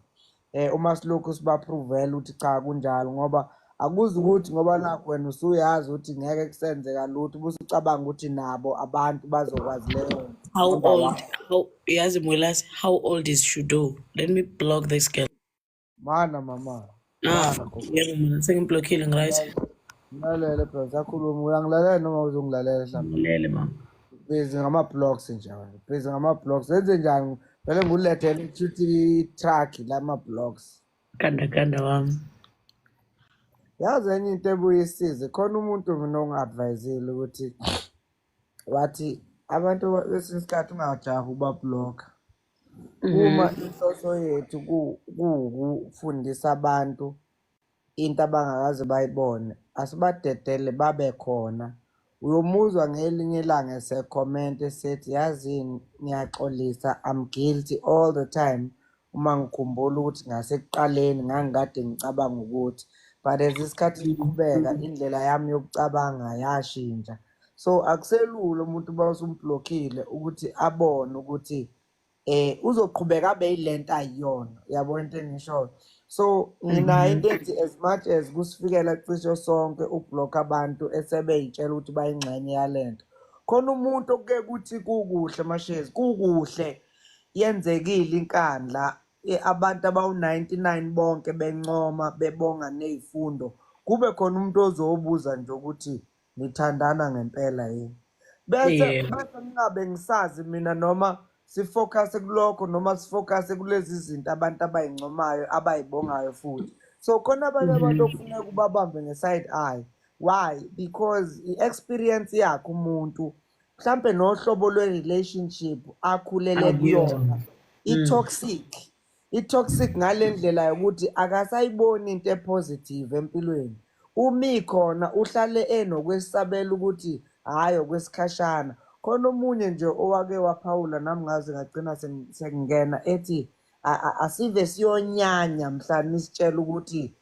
Uma silokhu siba-prove-ela ukuthi cha kunjalo, ngoba akuzi ukuthi ngoba nakho wena usuyazi ukuthi ngeke kusenzeka lutho, ubusucabanga ukuthi nabo abantu bazokwazi leyo nto. How Ngoba old? How yazi Mwelase, how old is Shudo? Let me block this girl. Mana mama, Ah, mana gogo. yebo mina sengiblockile right. Ngilalele bro, sakhuluma uyangilalela noma uzongilalela mhlawumbe? Ngilele mama. Busy ngama-blocks nje wena, busy ngama-blocks. Wenze njani? Vele ngulethele kushuthi i-truck lama-blocks. Kanda kanda wami. Yazi enye into ebuye isize, khona umuntu mina ongi-advise-ile ukuthi wathi abantu kwesinye isikhathi ungajahi ukuba-block-a. Uma inhloso yethu kuwukufundisa abantu into abangakaze bayibone, asibadedele babe khona. Uyomuzwa ngelinye ilanga ese-comment esethi yazini ngiyaxolisa, I'm guilty all the time uma ngikhumbula ukuthi ngasekuqaleni ngangikade ngicabanga ukuthi, but as isikhathi siqhubeka indlela yami yokucabanga yashintsha. So akuselula umuntu uma usumblockile ukuthi abone ukuthi uzoqhubeka abe yilento ayiyona, yabo into engishoyo. So nginayo into ethi as much as kusifikela cishe sonke ukublock abantu esebey'tshela ukuthi bayingxenye yalento, khona umuntu okuke kuthi kukuhle mashezi, kukuhle yenzekile inkandla, abantu abawu-99 bonke bencoma bebonga ney'fundo, kube khona umuntu ozobuza nje ukuthi nithandana ngempela yini, bese bese ngingabe ngisazi mina noma sifocus kulokho noma sifocus kulezi zinto abantu abayincomayo abayibongayo futhi. So khona abanye abantu okufuneka ubabambe nge-side eye. Why? Because i-experience yakhe umuntu mhlampe nohlobo lwe-relationship akhulele kuyona i-toxic, i-toxic ngale ndlela yokuthi akasayiboni into e-positive empilweni. Uma ikhona uhlale enokwesabela ukuthi hhayi okwesikhashana. Khona omunye nje owake waphawula nami ngaze ngagcina sengingena ethi asive siyonyanya mhla nisitshela ukuthi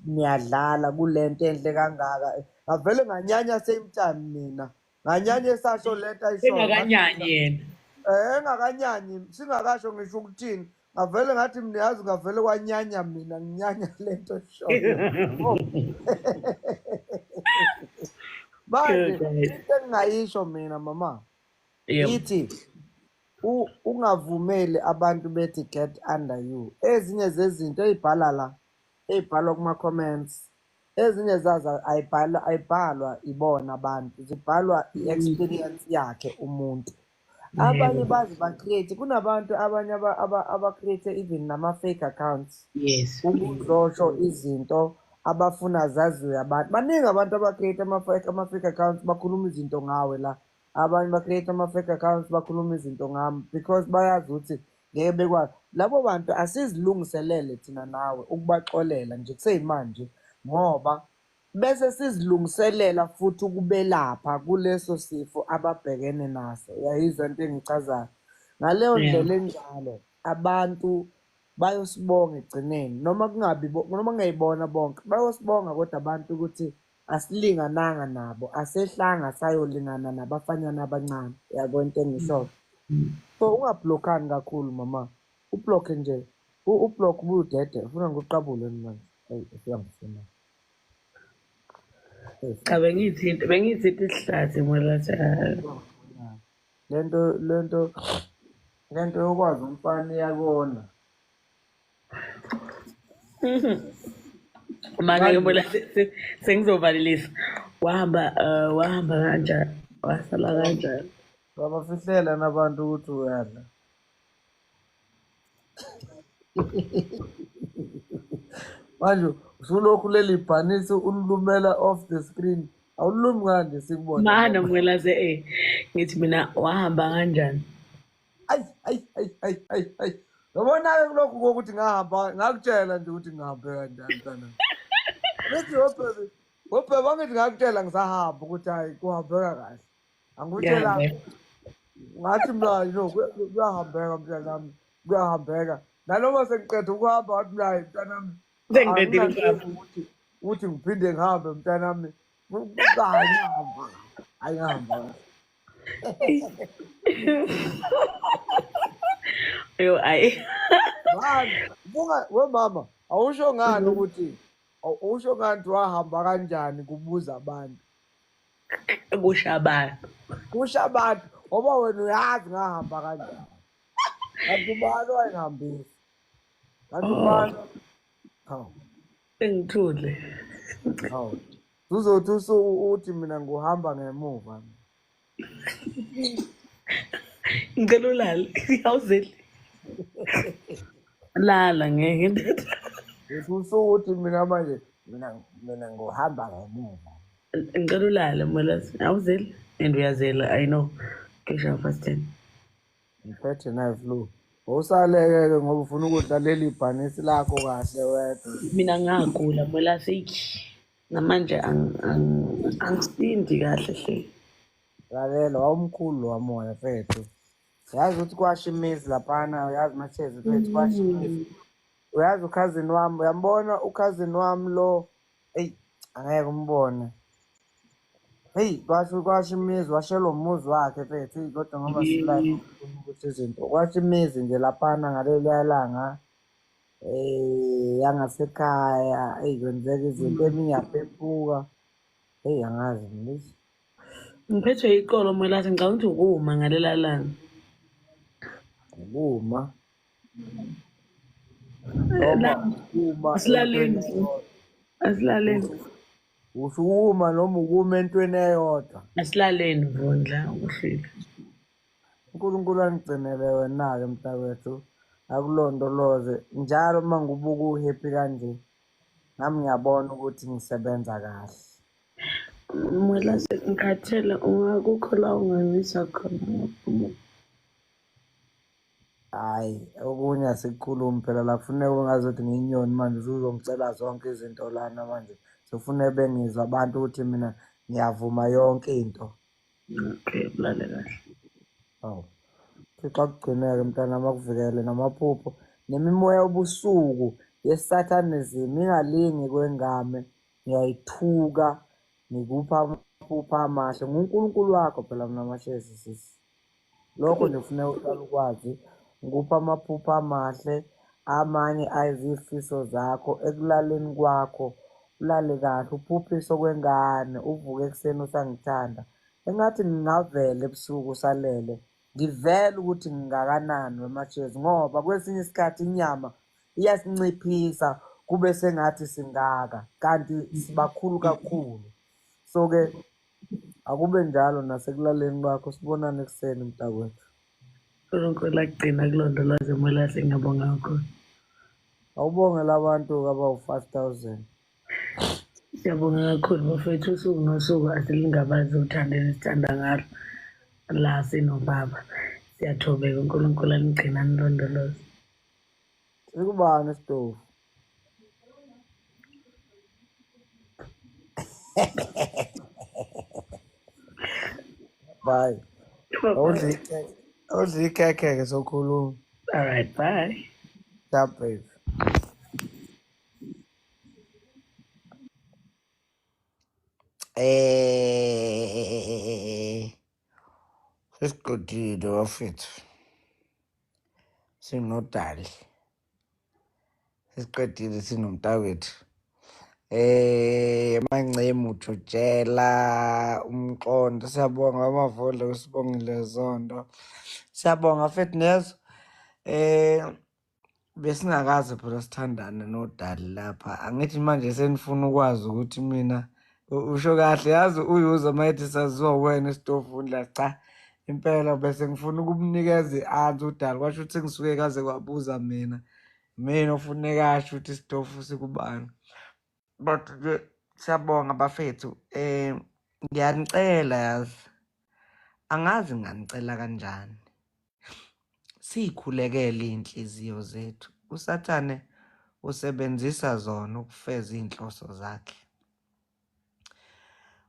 niyadlala kulento enhle kangaka. Ngavele nganyanya same time mina. Nganyanya esasho lento ayishoyo. Engakanyanyi yena. Engakanyanyi, singakasho ngisho ukuthini. Ngavele ngathi mina yazi ngavele kwanyanya mina nginyanya lento eshoyo. Manje into engingayisho mina mama, ithi ungavumeli abantu bethi get under you. Ezinye zezinto ey'bhala la, ey'bhalwa kuma-comments, ezinye zazo ayibhalwa ibona abantu, zibhalwa i-experience yakhe umuntu. Abanye baze ba-create, kunabantu abanye aba-create even nama-fake accounts. Ukuzosho izinto abafuna zaziwe abantu. Baningi abantu aba-create ama-fake accounts bakhuluma izinto ngawe la. Abanye ba-create ama-fake accounts bakhuluma izinto ngami because bayazi ukuthi ngeke bekwazi. Labo bantu asizilungiselele thina nawe ukubaxolela nje kuseyimanje, ngoba bese sizilungiselela futhi ukubelapha kuleso sifo ababhekene naso. Uyayizwa into engichazayo? Ngaleyo ndlela enjalo abantu bayosibonga ekugcineni, noma kungabi noma kungeyibona bonke bayosibonga, kodwa abantu ukuthi asilingananga nabo, asehlanga sayolingana nabafanyana abancane. Uyabona into engishoyo? So ungablockani kakhulu mama, ublocke nje, ublock ubudede. Ufuna ngikuqabule manje? Eyi, usuyangifuna. Cha, bengiyithinta isihlathi Mwelase. Lento yokwazi umfana iyakona. Manje Mwelase sengizovalelisa. Wahamba wahamba kanjani? Wasala kanjani? Babafihlela nabantu ukuthi uyadla. Manje usulokhu leli bhanisi ululumela off the screen. Awulumi kanje sikubona. Mana Mwelase ngithi mina wahamba kanjani? Ay ay ay ay ay ay. Yabona-ke kulokhu kokuthi ngahamba ngakutshela nje ukuthi ngihambe kanjani mntanami. Ngithi wobhebe, wobhebe angithi ngakutshela ngisahamba ukuthi hhayi kuhambeka kahle. Angikutshelanga. Ngathi mina no kuyahambeka mntanami, kuyahambeka. Nanoma sengiqeda ukuhamba wathi mina hayi mntanami Sengiqedile ukuhamba. ukuthi ukuthi ngiphinde ngihambe mntanami. Hayi ngihamba. Hayi ngihamba. Yo, ayi. Ngani? Buka wemama, awusho ngani ukuthi awusho ngani ukuthi wahamba kanjani kubuza abantu. Kusha abantu. Kusha abantu ngoba wena uyazi ngahamba kanjani. Kanti ubani wayengihambisa? Kanti ubani? Hawu. Sengithule. Hawu. Uzothi uthi mina nguhamba ngemuva. Ngicela ulale. Awuzeli. Lala ngeke. Uthi usukuthi mina manje mina nguhamba ngemuva. Ngicela ulale Mwelase. Awuzeli and uyazela I know. Kesha past 10. Ngiphethe nayo flu. Awusaleke-ke ngoba ufuna ukudla leli bhanisi lakho kahle wedwa. Mina ngagula Mwelase iki. Namanje angisindi kahle hle. Lalela wawumkhulu wamoya mfethu. Yazi ukuthi kwasha imizi laphana, uyazi Mashezi mfethu kwasha imizi. Uyazi ukhazini wami, uyambona ukhazini wami lo, eyi angeke umbone. Heyi kwasho kwasha imizi, washelwa umuzi wakhe mfethu, eyi kodwa ngoba sila ukuthi izinto. Kwasha imizi nje laphana ngaleliya langa. Yangasekhaya, eyi kwenzeka izinto eminye yaphephuka. Eyi angazi mina. Ngiphethwe iqolo Mwelase, ngicabanga ukuthi ukuma ngalela langa. Ukuma. Noma ukuma Asilaleni. Asilaleni. Usho ukuma noma ukuma entweni eyodwa. Asilaleni Vundla ukuhlika. uNkulunkulu angigcinele wena-ke mntakwethu, akulondoloze. Njalo uma ngibuka uhappy kanje, nami ngiyabona ukuthi ngisebenza kahle. Mwelase ngikhathele ungakukho la ungangisa khona. Hhayi, okunye asikukhulumi phela la kufuneka ungazothi ngiyinyoni manje usuzongicela zonke izinto lana manje. Sekufuneka bengizwa abantu ukuthi mina ngiyavuma yonke into. Okay, ulale kahle. Hawu. Thixo akugcineke mntanami akuvikele namaphupho nemimoya yobusuku ye-satanism ingalingi kwengame ngiyayithuka ngikupha amaphupho amahle nguNkulunkulu wakho phela mina Mashezi sisi. Lokho nje kufuneka uqale ukwazi ngikupha amaphupho amahle amanye ayizifiso zakho ekulaleni kwakho ulale kahle uphuphise okwengane uvuke ekuseni usangithanda. Engathi ngingavela ebusuku usalele ngivele ukuthi ngingakanani weMashezi ngoba kwesinye isikhathi inyama iyasinciphisa kube sengathi singaka kanti sibakhulu kakhulu. So-ke akube njalo nasekulaleni kwakho sibonane ekuseni mntakwethu. uNkulunkulu akugcina kulondoloze Mwelase ngiyabonga kakhulu. Awubonge labantu abawu-5,000. Siyabonga kakhulu bafethu usuku nosuku asilingabazi uthando enisithanda ngalo la sinobaba. Siyathobeka uNkulunkulu anigcina anilondoloze. Sikubani isitofu? Bye. Awudle ikhekhe-ke sokhuluma. All right, bye. Ciao, babe. Sesiqedile bafethu. Sinodali. Sesiqedile sinomntakwethu. Mancemu Jojela umqondo siyabonga amavondlo usibongile Zondo. Siyabonga fethu nezo. Besingakaze phela sithandane noDali lapha. Angithi manje senifuna ukwazi ukuthi mina usho kahle yazi uyuza mayethi saziwa wena esitofuni cha impela bese ngifuna ukumnikeza i-answer uDali kwasho ukuthi ngisuke kaze kwabuza mina. Mina ofuneka asho ukuthi isitofu sikubani. But ke siyabonga bafethu. Ngiyanicela yazi. Angazi nginganicela kanjani. Sikhulekele iy'nhliziyo zethu. USathane usebenzisa zona ukufeza iy'nhloso zakhe.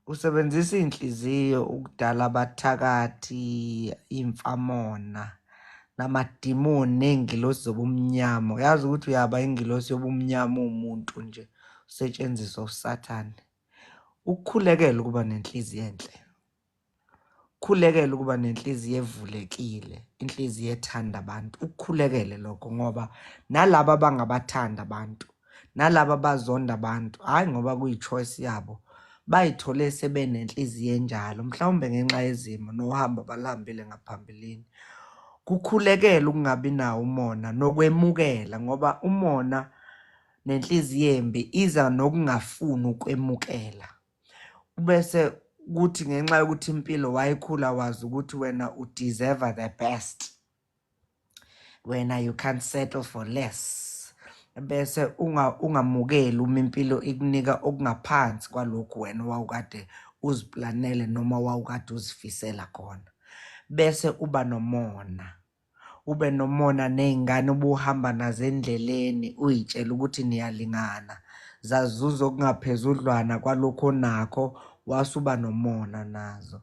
Usebenzisa iy'nhliziyo ukudala abathakathi, iy'mfamona, namadimoni ney'ngilosi zobumnyama. Uyazi ukuthi uyaba ingilosi yobumnyama uwumuntu nje, usetshenziswa uSathane. Ukukhulekela ukuba nenhliziyo enhle. Khulekela ukuba nenhliziyo evulekile, inhliziyo ethanda abantu. Ukukhulekele lokho ngoba nalaba abangabathanda abantu, nalaba abazonda abantu, hhayi ngoba kuyi-choice yabo, bayithole sebenenhliziyo enjalo, mhlawumbe ngenxa yezimo nohambo abaluhambile ngaphambilini. Kukhulekela ukungabi nawo umona nokwemukela ngoba umona nenhliziyo embi iza nokungafuni ukwemukela. Bese kuthi ngenxa yokuthi impilo wayikhula wazi ukuthi wena u-deserve the best, wena you can't settle for less, bese ungamukeli uma impilo ikunika okungaphansi kwalokhu wena owawukade uziplanele noma wawukade uzifisela khona, bese uba nomona. Ube nomona ney'ngane obuhamba nazo endleleni uy'tshele ukuthi niyalingana, zazuza okungaphezudlwana kwalokhu onakho wase uba nomona nazo.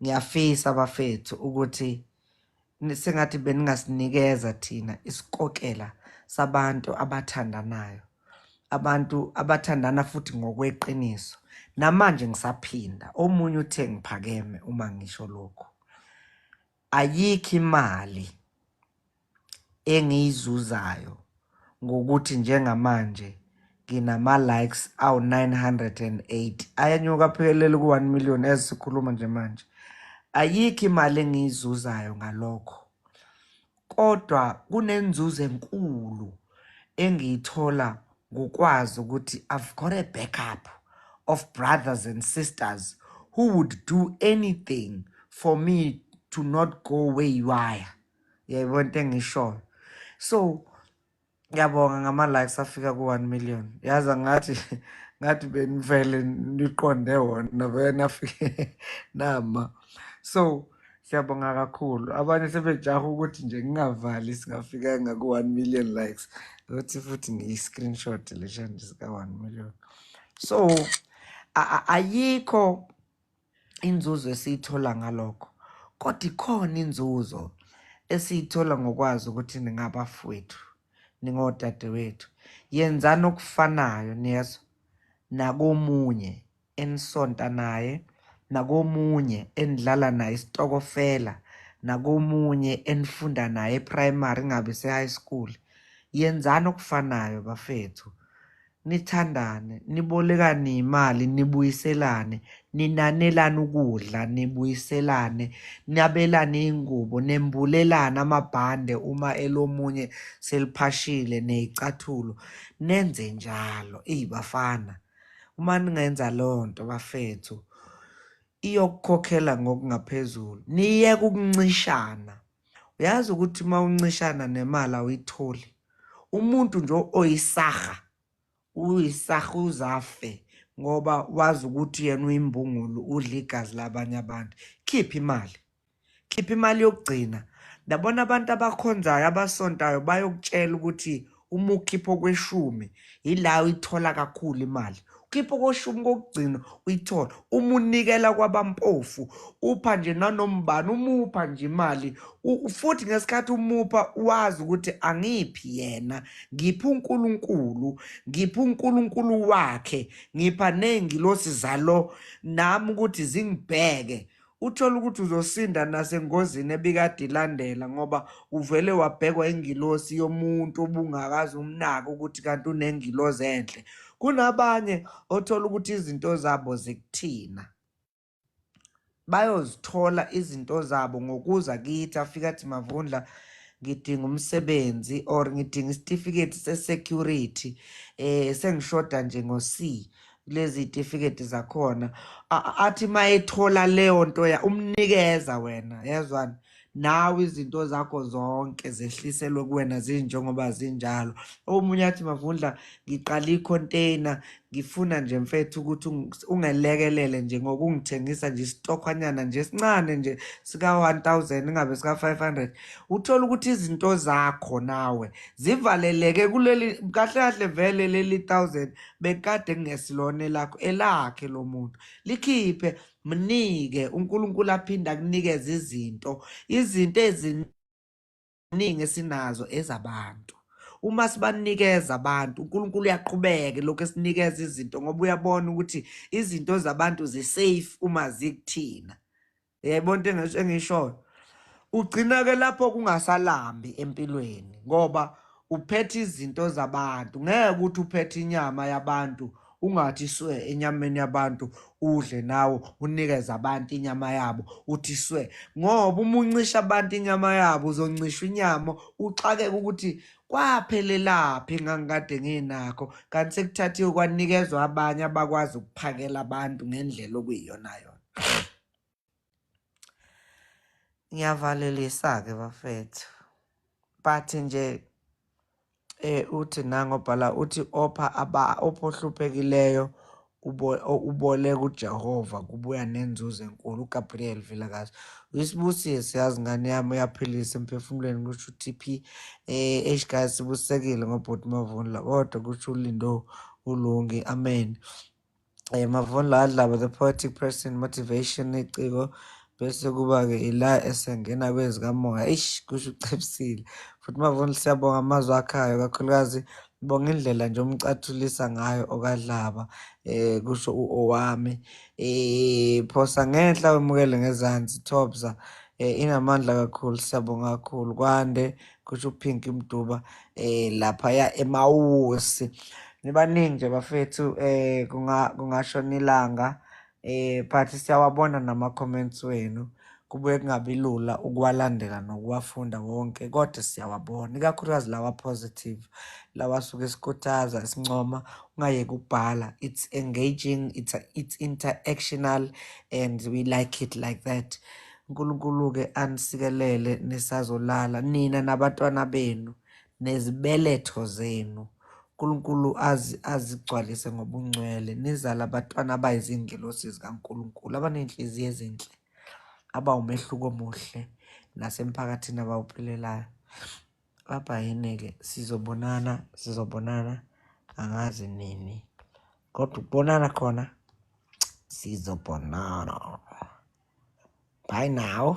Ngiyafisa bafethu ukuthi sengathi beningasinikeza thina isikokela sabantu abathandanayo, abantu abathandana futhi ngokweqiniso. Namanje ngisaphinda, omunye uthe ngiphakeme uma ngisho lokhu. Ayikho imali engiyizuzayo ngokuthi njengamanje nginama-likes awu-908 ayanyuka aphikelele ku-1 million as sikhuluma nje manje. Ayikho imali engiyizuzayo ngalokho, kodwa kunenzuzo enkulu engiyithola ngokwazi ukuthi I've got a backup of brothers and sisters who would do anything for me to not go waywire. Yayibona into engishoyo? So ngiyabonga ngama-likes afika ku-1 million. Yazi ngathi ngathi benivele niqonde wona vele nafike nama. So siyabonga kakhulu. Abanye sebejaha ukuthi nje ngingavali singafika ngaku-1 million likes. Ukuthi futhi ngiyi-screenshot leshanje sika-1 million. So ayikho inzuzo esiyithola ngalokho, kodwa ikhona inzuzo esiyithola ngokwazi ukuthi ningabafowethu, ningodadewethu. Yenzani okufanayo niyezwa nakomunye enisonta naye, nakomunye enidlala naye isitokofela, nakomunye enifunda naye e-primary ingabe se-high school. Yenzani okufanayo bafethu, nithandane, nibolekane imali, nibuyiselane, ninanelane ukudla, nibuyiselane, nabelane ingubo, nembulelane amabhande uma elomunye seliphashile ney'cathulo. Nenze njalo. Eyi bafana, uma ningenza leyo nto bafethu, iyokukhokhela ngokungaphezulu. Niyeke ukuncishana. Uyazi ukuthi uma uncishana nemali awuyitholi. Umuntu nje oyisaha, uyisaha uzafe ngoba wazi ukuthi yena uyimbungulu, udla igazi labanye abantu. Khipha imali. Khipha imali yokugcina. Ndabona abantu abakhonzayo, abasontayo bayokutshela ukuthi uma ukhipha okweshumi yila uyithola kakhulu imali. Ukhipha okweshumi kokugcina uyithola. Uma unikela kwabampofu, upha nje nanombani, umupha nje imali. Futhi ngesikhathi umupha wazi ukuthi angiphi yena, ngipha uNkulunkulu, ngipha uNkulunkulu wakhe, ngipha ney'ngilosi zalo nami ukuthi zingibheke. Uthole ukuthi uzosinda nasengozini ebikade ilandela ngoba uvele wabhekwa ingilosi yomuntu obungakaze umnake ukuthi kanti unengilozi enhle. Kunabanye othola ukuthi izinto zabo zikuthina. Bayozithola izinto zabo ngokuza kithi, afike athi Mavundla ngidinga umsebenzi or ngidinga isitifiketi se-security, sengishoda nje ngo-C kulezi zitifiketi zakhona. Athi mayethola leyo nto ya umnikeza wena, yezwani nawe izinto zakho zonke zehliselwe kuwena zinjengoba zinjalo. Omunye athi Mavundla ngiqala i-container Ngifuna nje mfethu ukuthi ungelekelele nje ngokungithengisa nje isitokhwanyana nje esincane nje sika-1000 ingabe sika-500. Uthole ukuthi izinto zakho nawe zivaleleke kuleli, kahle kahle vele leli 1000 bekade kungesilona elakho, elakhe lo muntu. Likhiphe, mnike uNkulunkulu aphinde akunikeze izinto, izinto eziningi esinazo ezabantu. Uma sibanikeza abantu, uNkulunkulu uyaqhubeka lokhu esinikeza izinto ngoba uyabona ukuthi izinto zabantu zi-safe uma zikuthina. Uyayibona into engiyishoyo? Ugcina-ke lapho kungasalambi empilweni ngoba uphethe izinto zabantu. Ngeke ukuthi uphethe inyama yabantu ungathi swe enyameni yabantu udle nawe unikeze abantu inyama yabo uthi swe, ngoba uma uncisha abantu inyama yabo uzoncishwa inyama uxakeke ukuthi kwaphelelaphi engangikade nginakho, kanti sekuthathiwe kwanikezwa abanye abakwazi ukuphakela abantu ngendlela okuyiyona yona. Ngiyavalelisa-ke bafethu, but nje uthi nangobhala uthi opha aba opha ohluphekileyo ubole kuJehova kubuya nenzuzo enkulu. uGabriel Vilakazi uyisibusise, yazi ngane yami, uyaphilisa emphefumulweni, kusho uTP. Eish guys, sibusisekile ngobhuti Mavundla, kodwa kusho uLindo uLungi. Amen. Mavundla Adlaba, the poetic person, motivation iciko, bese kuba-ke ila esengena kwezikamoya. Eish, kusho uCebisile. Futhi Mavundla, siyabonga amazwi akhayo, kakhulukazi ngibonga indlela nje omcathulisa ngayo okaDlaba, kusho u-Owami. Phosa ngenhla wemukele ngezansi, Thobza. Inamandla kakhulu, siyabonga kakhulu. Kwande, kusho uPinky Mduba, laphaya eMawusi. Nibaningi nje bafethu, kungashona ilanga, but siyawabona nama comments wenu. Kubuye kungabi lula ukuwalandela nokuwafunda wonke, kodwa siyawabona, ikakhulukazi lawa positive, lawa asuke esikhuthaza, esincoma. Ungayeki ukubhala, it's engaging, it's interactional and we like it like that. uNkulunkulu-ke anisikelele nisazolala nina nabantwana benu nezibeletho zenu. uNkulunkulu azigcwalise ngobungcwele, nizale abantwana abayizingelosi zikaNkulunkulu abaney'nhliziyo ezinhle, abawumehluko omuhle nasemphakathini abawuphilelayo. Baba yini-ke, sizobonana, sizobonana angazi nini, kodwa ukubonana khona sizobonana. Bye now.